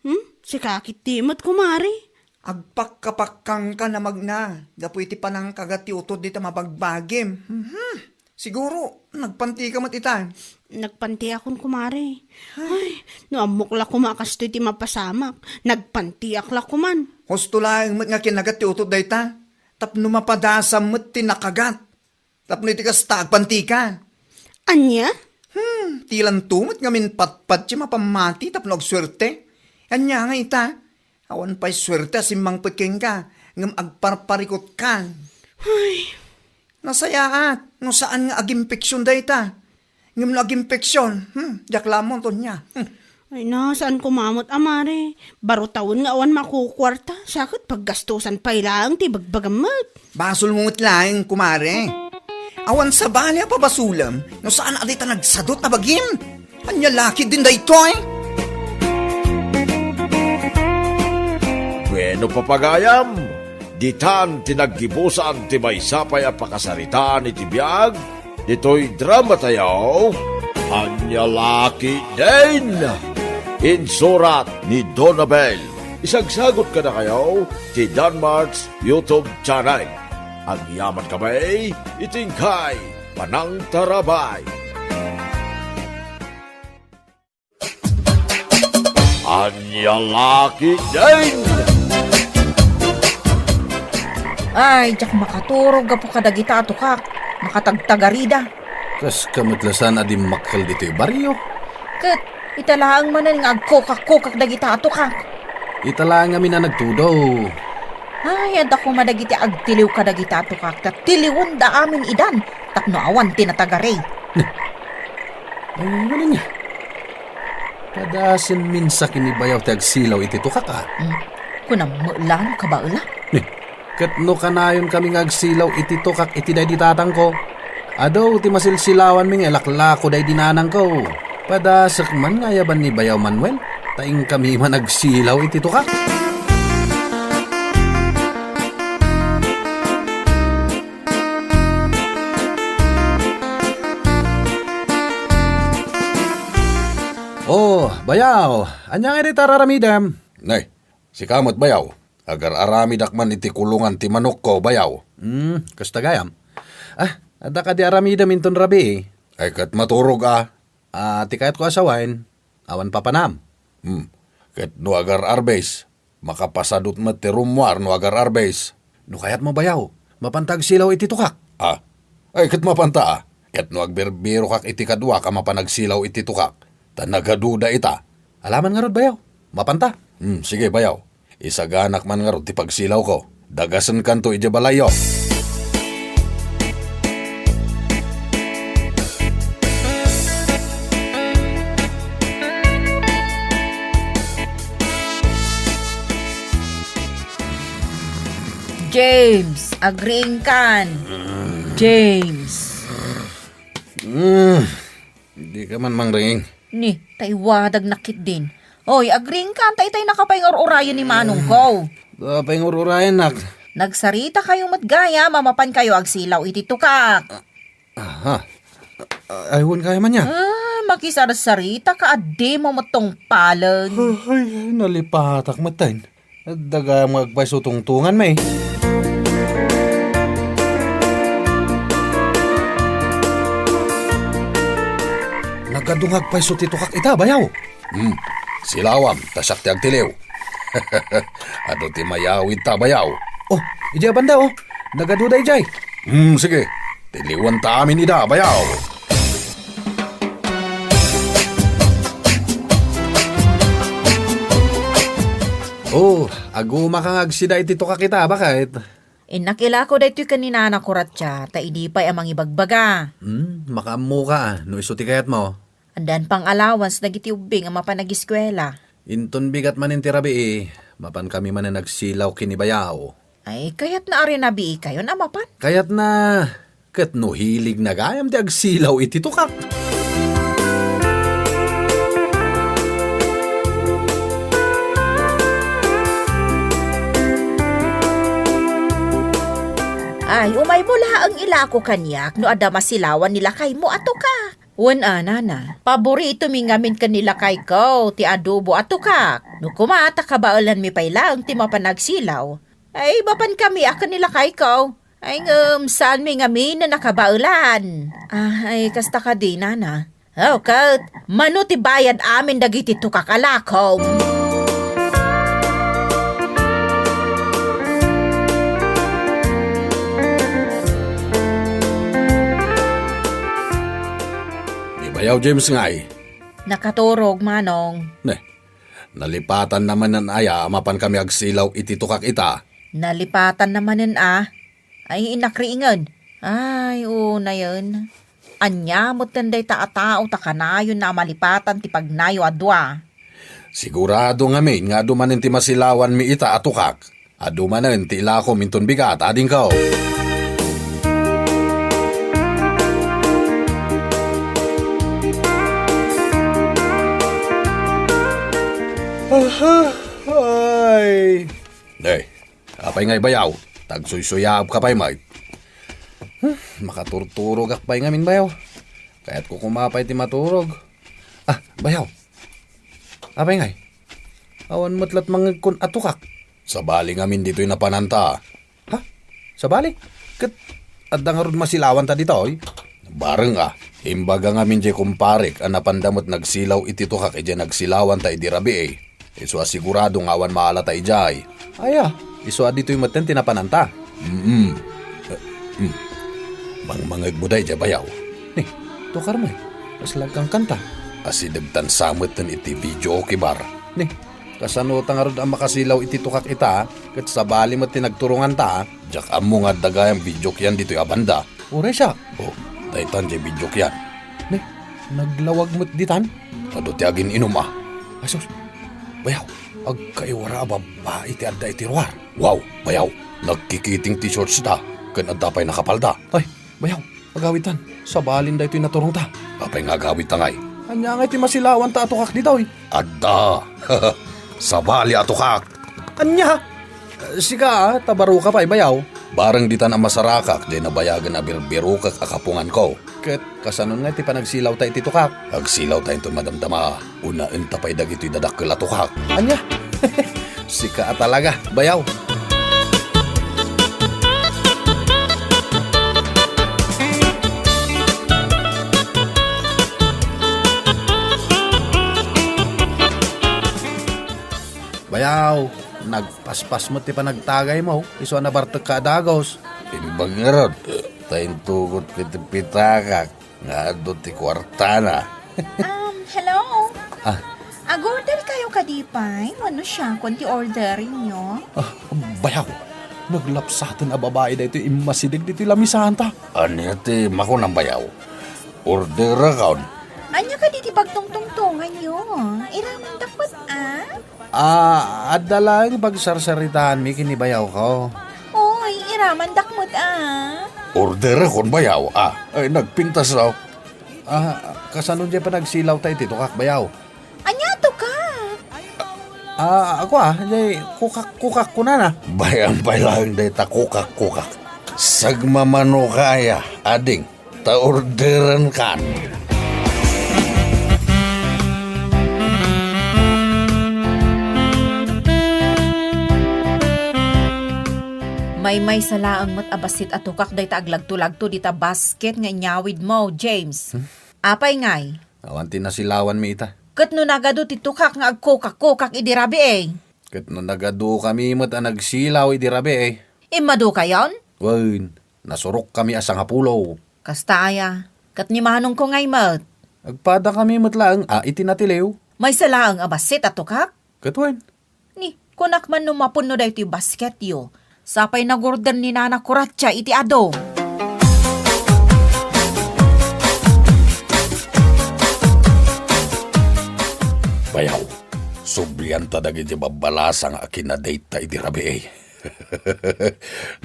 Hmm? Sika ketdi met, kumare. Agpakkapakkangka a magna, gapu iti panangkagat ti utot dayta mabagbagim. Mhm. Siguro, nagpantika met ita. Nagpantiakon, kumare. Ay, no ammok la koma a kastoy ti mapasamak, nagpantiak la koman. Husto laeng met nga kinagat ti utot dayta. Tapno mapadasam met ti nakagat. Tapno iti kasta, agpantika. Ania? Hmm, ti lanto met ngamin patpat ti mapammati tapno agsuerte. Ania nga ita? Awan pay suerte a simmangpet kenka, ngem agparparikotkan. Ay. Nasayaat, no saan nga aginfection dayta. Ngem no aginfection, hmm, diak la ammon, Tonya. Hmm. Ay na, saan koma met, a, mare. Baro tawen nga awan makukuarta, sa ket paggastosan pay laeng ti bagbagam met. Basolmo met laeng, kumare. Awan sabali a pabasolem no saan a dayta nagsadut a bagim. Ania la ketdin daytoy? Bueno, papagayam, ditan ti naggibusan ti maysa pay a pakasaritaan iti biag ditoy dramatayo, Ania la ketdin? Insurat ni Donabel. Isagsagot kadakayo ti Danmart's YouTube channel. Agyaman kami iti inkay panangtarabay. Ania la ketdin? Ay, diak makaturog gapu kadagita a tukak. Nakatagtagarida. Kaska met la saan a dimmakkel ditoy barrio. Ket ita laeng manen nga agkukak-kukak dagita a tukak. Ita laeng ngamin a nagtudo. Ay, adda koma dagiti agtiliw kadagita a tukak, ta tiliwenda amin idan tapno awan ti natagari. Ay, manen nga. Padasen minsa kinibayaw ti agsilaw iti tukak, a. Hmm. Kunam met la no kabaela. Ni, ket no kanayon kami nga agsilaw iti tukak iti daydi tatangko, adu ti masilsilawanmi nga ilaklako daydi nanangko. Padasek man nga ayaban ni Bayaw Manuel, ta inkami man agsilaw iti tukak. Oh, Bayaw, ania nga iti tararamidem? Nay, Sika met, bayaw. Agar-aramidak man iti kulongan ti manokko, bayaw. Hmm, kasta gayam. Ah, adda kadi aramidem inton rabii? Ay, ket maturog a. Ah, ti kayatko a sawen, awan papanam. Hmm. Ket no agar-arbes, makapasadut met ti rummuar no agar-arbes. No kayatmo, bayaw, mapanta agsilaw iti tukak. Ah. Ay, ket mapanta a. Ket no agbirbirokak iti kaduak a mapan agsilaw iti tukak, ta nagaduda ita. Alaman ngarud, bayaw. Mapanta. Hmm, sige, bayaw. Isaganak man ngarud ti pagsilawko. Dagasenkanto idiay balayyo. James, agriingkan. James. Mm, di ka man mangriing. Ni, ta iwadag nakit din. Oy, agriingkan, ta itay nakapaingur-urayan ni manongko. Nakapaingur-urayan, nak. Nagsarita kayo met gayam a mapan kayo agsilaw iti tukak. Aha. Ay, wen kaya man ya. Ah, makisarsarita ka, addi mo met tungpalen. Ay, nalipatak met tayo. Adda gayam nga agpayso tungtungan, may. Nagadu nga agpayso ti tukak ita, bayaw. Hmm, silawam, ta siak ti agtiliw. Adu ti mayawid ta, bayaw. Oh, idiay a banda, oh. Nagadu da idiay. Hmm, sige. Tiliwan ta amin ida, bayaw. Oh, aguma ka nga agsida iti tukak ita, baket. Innak ilako daytoy ken ni Nana Kuratsa, ta idi pay a mangibagbaga. Hmm, makaammo ka, no isu ti kayatmo. Addan pang allowance dagiti ubbing a mapan agiskuela. Inton bigat manen ti rabii, mapan kami manen agsilaw ken ni bayaw. Ay, kayatna a rinabii kayon a mapan? Kayatna, ket no hilig na gayam ti agsilaw iti tukak. Ay, umaymo laeng ilako kaniak no adda masilawan ni lakaymo a tukak. Wen a, nana, paboritomi ngamin ken ni lakayko ti adobo a tukak. No kuma ta kabaelanmi pay laeng ti mapan agsilaw, ay, mapankami a ken ni lakayko. Ay, ngem saanmi ngamin a nakabaelan. Ah, ay, kasta kadi, nana. Oh, ket mano ti bayad amin dagiti tukak a lakom? Ni bayaw James ngay. Nakaturog, manong. Ne, nalipatanna manen aya a mapankami agsilaw iti tukak ita? Nalipatanna manen a? Ay, innak riingen. Ay, unayen. Ania metten dayta a tao ta kanayonna a malipatan ti pagnayo a dua? Sigurado ngamin nga adu manen ti masilawanmi ita a tukak. Adu manen ti ilakom inton bigat, adingko. Aha, ay. Ay, apay ngay bayaw? Tagsuysuyaab ka pay met. Hmm, makaturturogak pay ngamin bayaw. Kayatko kuma pay ti maturog. Ah, bayaw. Apay ngay? Awan met lat mangngegkon a tukak. Sabali ngamin ditoy napananta. Ha? Sabali? Ket adda ngarud masilawanta ditoy? Bareng a, imbaga ngamin diay kumparek a napanda met nagsilaw iti tukak idiay nagsilawanta idi rabii. Isu a sigurado nga awan maalata idiay. Aya, isu a ditoy metten ti napananta. Mm. Eh, mm. Mangmangegmo daydiay bayaw. Ni, tukarmo. Kasla agkankanta. Asidegtan sa metten iti video, kibar. Ni, kasano ta ngarud a makasilaw iti tukak ita, ket sabali met ti nagturonganta? Diak ammo nga adda gayam video kiyan ditoy a banda. Uray siak. Oh, daytan diay video kiyan. Ne, naglawag met ditan? Adu ti agin-inum a. Ay, sus. Bayaw, agkaiwara a babbai ti adda iti ruar. Wow, bayaw, nagkikiting ti shorts ta, ken adda pay nakapalda. Ay, bayaw, agawidtan. Sabalin daytoy naturongta. Apay nga agawidta ngay? Ania ngay ti masilawanta a tukak ditoy? Adda. Sabali a tukak. Ania? Sika, ta baro ka pay, bayaw. Bareng ditan a masarakak, diay nabayagen a birbirokek a kapunganko. Ket kasanon ngay ti panagsilawta iti tukak? Agsilawta inton madamdama. Unaenta pay dagitoy dadakkel a tukak. Ania? Sika a talaga, bayaw. Bayaw, nagpaspas met ti panagtagaymo, isu a nabartekka a dagus. Imbag ngarud, ta intugot ko ti pitakak nga adu ti kuartana. Um, hello? Ah. Ag-order kayo kadi pay? Wenno siakon ti orderenyo? Ah, bayaw. Naglapsaten a babai daytoy immasideg ditoy lamisanta. Ania ti makunam, bayaw? Orderakon? Ania kadi ti pagtungtungtonganyo? Iramandak met, ah? Ah, adda laeng pagsarsaritaanmi ken ni bayawko. Oy, iramandak met, ah. Orderakon, bayaw, ah. Ay, nagpintas, no? Ah, kasano diay panagsilawta iti tukak, bayaw? Ania, tukak? Ah, ako, ah, diay kukak-kukak kunana. Bay-am pay laeng dayta kukak-kukak. Sagmamanoka aya, ading, ta orderenkan. Maymaysa laeng met a bassit a tukak dayta aglagto-lagto dita basket nga inyawidmo, James. Hmm? Apay ngay? Awan ti nasilawanmi ita. Ket no nagadu ti tukak nga agkukak-kukak idi rabii? Ket no nagadukami met a nagsilaw idi rabii? Immadukayon? Wen, nasurokkami a sangapulo. Kasta aya, ket ni manongko ngay met? Agpadakami met laeng a iti natiliw. Maysa laeng a bassit a tukak? Ket wen? Ni, kunak man no mapunno daytoy basketyo. Sapay nagorder ni Nana Kuratsa iti adu. Bayaw, sublianta dagiti babbalasang a kinadate-ta idi rabii.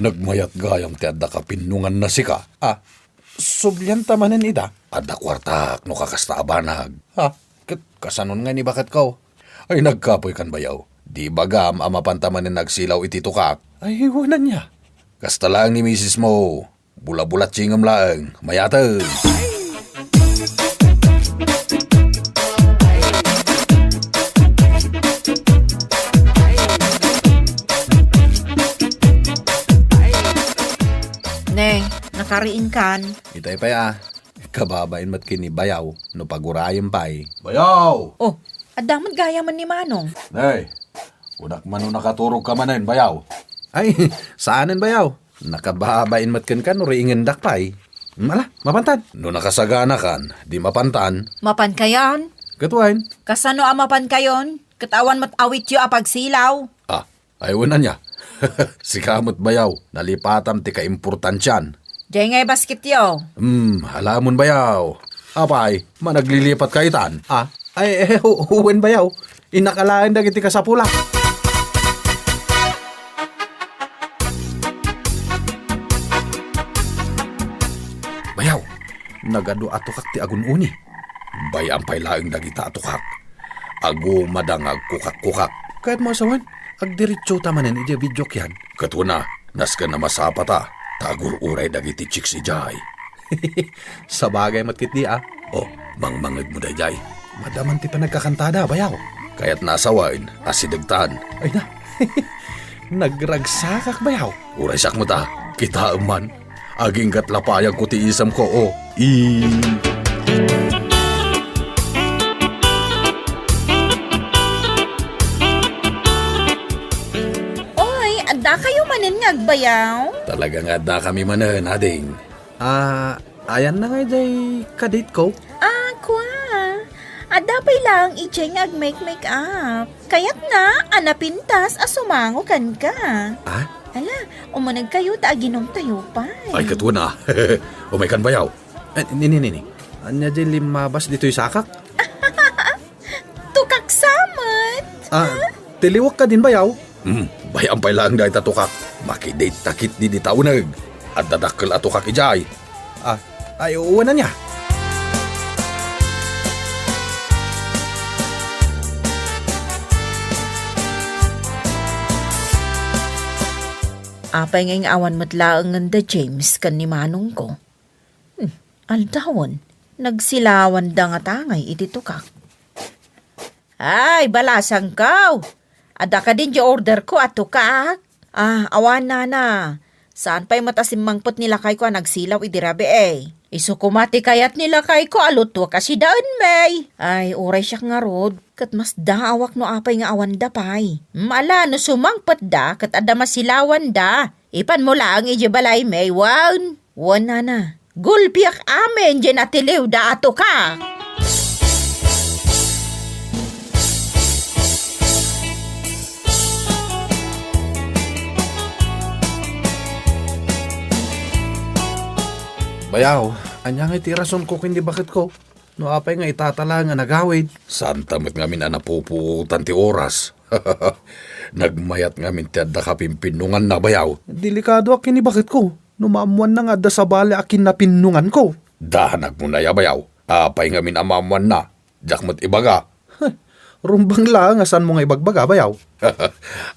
Nagmayat gayam ti adda kapinnonganna sika. Ah, sublianta manen ida? Adda kuartak no kakasta a banag. Ha? Ket kasanon nga ni baketko? Ay, nagkapoykan bayaw. Di bagam a mapanta manen nagsilaw iti tukak? Ay, wen ania? Kasta laeng ni misismo. Bulabulatsingem laeng. Mayateng. Ne, nakariingkan. Itay pay a. Kababain met ken ni bayaw no pagurayem pay. Bayaw! Oh, adda met gayam ni manong. Nay, kunak man no nakaturogka manen, bayaw. Ay, saanen, bayaw. Nakababain met kenka no riingendak pay. Ala, mapantan. No nakasaganakan, di mapantan. Mapankayon? Ket wen? Kasano a mapankayon? Ket awan met awityo a pagsilaw. Ah, ay, wen ania? Sika met bayaw, nalipatam ti kaimportansian. Diay ngay basketyo. Hmm, alamon bayaw. Apay, managlilipat ka itan? Ah, ay, eh, hu-, wen bayaw. Innak alaen dagiti kasapulak. Bayaw, nagadu a tukak ti agun-uni. Bay-am pay laeng dagita a tukak. Agumada nga agkukak-kukak. Kayatmo a sawen, agdiretsota manen idiay videok yan. Ket wen a, nasken a masapata, ta agur-uray dagiti chicks idiay. Sabagay met ketdi a. Oh, mangmangegmo daydiay. Madaman ti panagkakantada, bayaw. Kayatna a sawen, asidegtan. Ay na. Nagragsakak, bayaw. Uray siak met a. Kitaem man. Aginggat lapayagko ti isemko, o. I- Oy, adda kayo manen nga agbayaw? Talaga nga adda kami manen, ading. Ah, ayanna ngay jay kadate ko? Ah, kwa. Adda pay laeng idiay nga agmake-make up. Kayatna a napintas a sumango kenka. Ah? Ala, umuneg kayo ta aginom tayo pay. Ay, ket wen a. Umaykan bayaw. Eh, nini, nini. Ania jay limmabas ditoy sakak? Tukak sa met. Ah, tiliwek kadin bayaw? Hmm, bay-am pay laeng dayta tukak. Makidate ta ketdi dita uneg. Adda dakkel a tukak idiay. Ah, ay, wen ania? Apay ngay nga awan met laengen da James ken ni manongko? Hmm, aldawen, nagsilawanda ngata ngay iti tukak. Ay, balasangko! Adda kadin diay orderko a tukak? Ah, awan, nana. Saan pay met a simmangpet ni lakayko a nagsilaw idi rabii. Isu koma ti kayat ni lakayko a lutuek a sidaenmi. Ay, uray siak ngarud, ket masdaawak no apay nga awanda pay. Mala no sumangpetda ket adda masilawanda. Ipanmo laeng idiay balaymi, wen? Wen, nana. Gulpiak amin diay natiliwda a tukak. Bayaw, ania ngay ti rasonko ken ni baketko? No apay nga itatala nga nagawid? Saanta met ngamin a napupuotan ti oras. Nagmayat ngamin ti adda kapimpinnunganna, bayaw. Delikadoak ken ni baketko. No maammoanna nga adda sabali a kinnapinnunganko. Danagmo na ya, bayaw. Apay ngamin a maammoanna? Diak met ibaga. Rumbeng laeng a saanmo nga ibagbaga, bayaw.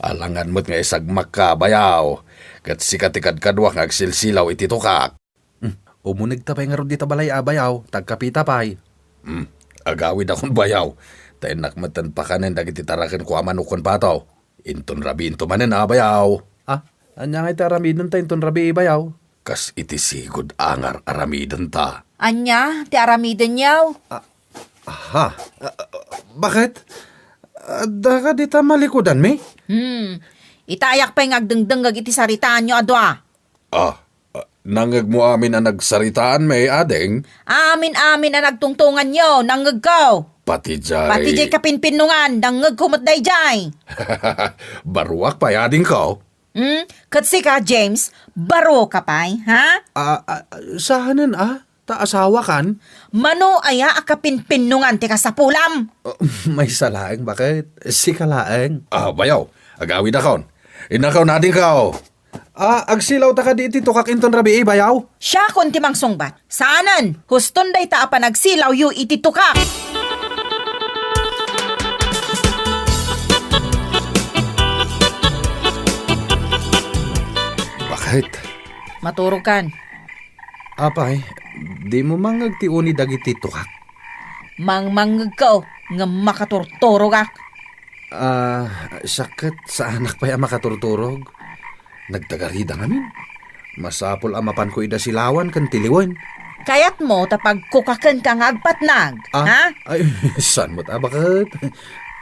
Alangan met nga isagmakka, bayaw. Ket sika ti kadkaduak nga agsilsilaw iti tukak. Hmm, umunegta pay ngarud dita balay a, bayaw, ta agkapita pay. Hmm, agawidakon, bayaw. Ta innak metten pakanen dagiti tarakenko a manok ken pato. Inton rabiinto manen a, bayaw. Ah, ania ngay ti aramidenta inton rabii, bayaw? Kas iti sigud a ngar-aramidenta. Ania ti aramidenyo? Ah, aha. Ah, ah, baket? Adda ka dita malikudanmi? Hmm. Itayak pay nga agdengdengngeg iti saritaanyo a dua. Ah, ah, nangngegmo amin a nagsaritaanmi, ading? Amin-amin a nagtungtonganyo, nangngegko. Pati jay Pati jay kapinpinnungan, nangngegko met dayjay. Baruak pay, adingko. Hmm? Ket sika, James, baro ka pay, ha? Ah, ah, saanen a? Ta asawakan? Mano aya a kapinpinnungan ti kasapulam? Ah, maysa laeng, baket? Sika laeng. Ah, bayaw, agawidakon. Innakon, adingko. Ah, agsilawta kadi iti tukak inton rabii, bayaw? Siakon ti mangsungbat. Saanen, huston dayta a panagsilawyo iti tukak. Baket? Maturogkan. Apay, dimo mangngeg ti uni dagiti tukak? Mangmangngegko, ngem makaturturogak. Ah, siak ket saanak pay a makaturturog. Nagtagarida ngamin. Masapul a mapanko ida silawan ken tiliwen. Kayatmo ta pagkukakenka nga agpatnag, Ah, ha? Ay, saan met a baket?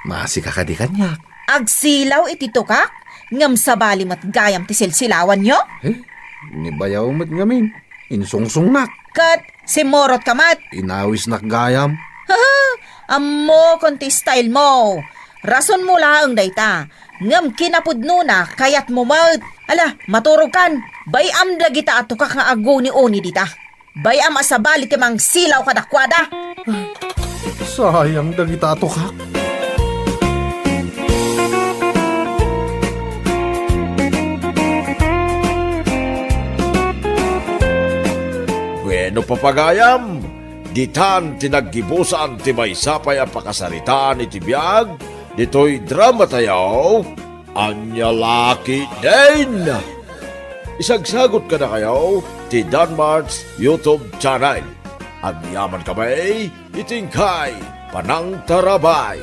Masika kadi kaniak. Agsilaw iti tukak, ngem sabali met gayam ti silsilawanyo? Eh, ni bayaw met ngamin. Insungsongnak. Ket simmurot ka met. Inawisnak gayam. Haha, ammokon ti style mo. Rasonmo laeng dayta. Ngem kinapudnona, kayatmo met. Ala, maturogkan. Bay-am dagita a tukak nga aguni-uni dita. Bay-am a sabali ti mangsilaw kadakuada. Sayang dagita a tukak. Bueno, papagayam, ditan ti naggibusan ti maysa pay a pakasaritaan iti biag ditoy dramatayo, Ania La Ketdin. Isagsagut kadakayo ti Danmart's YouTube channel. Agyaman kami iti inkay panangtarabay.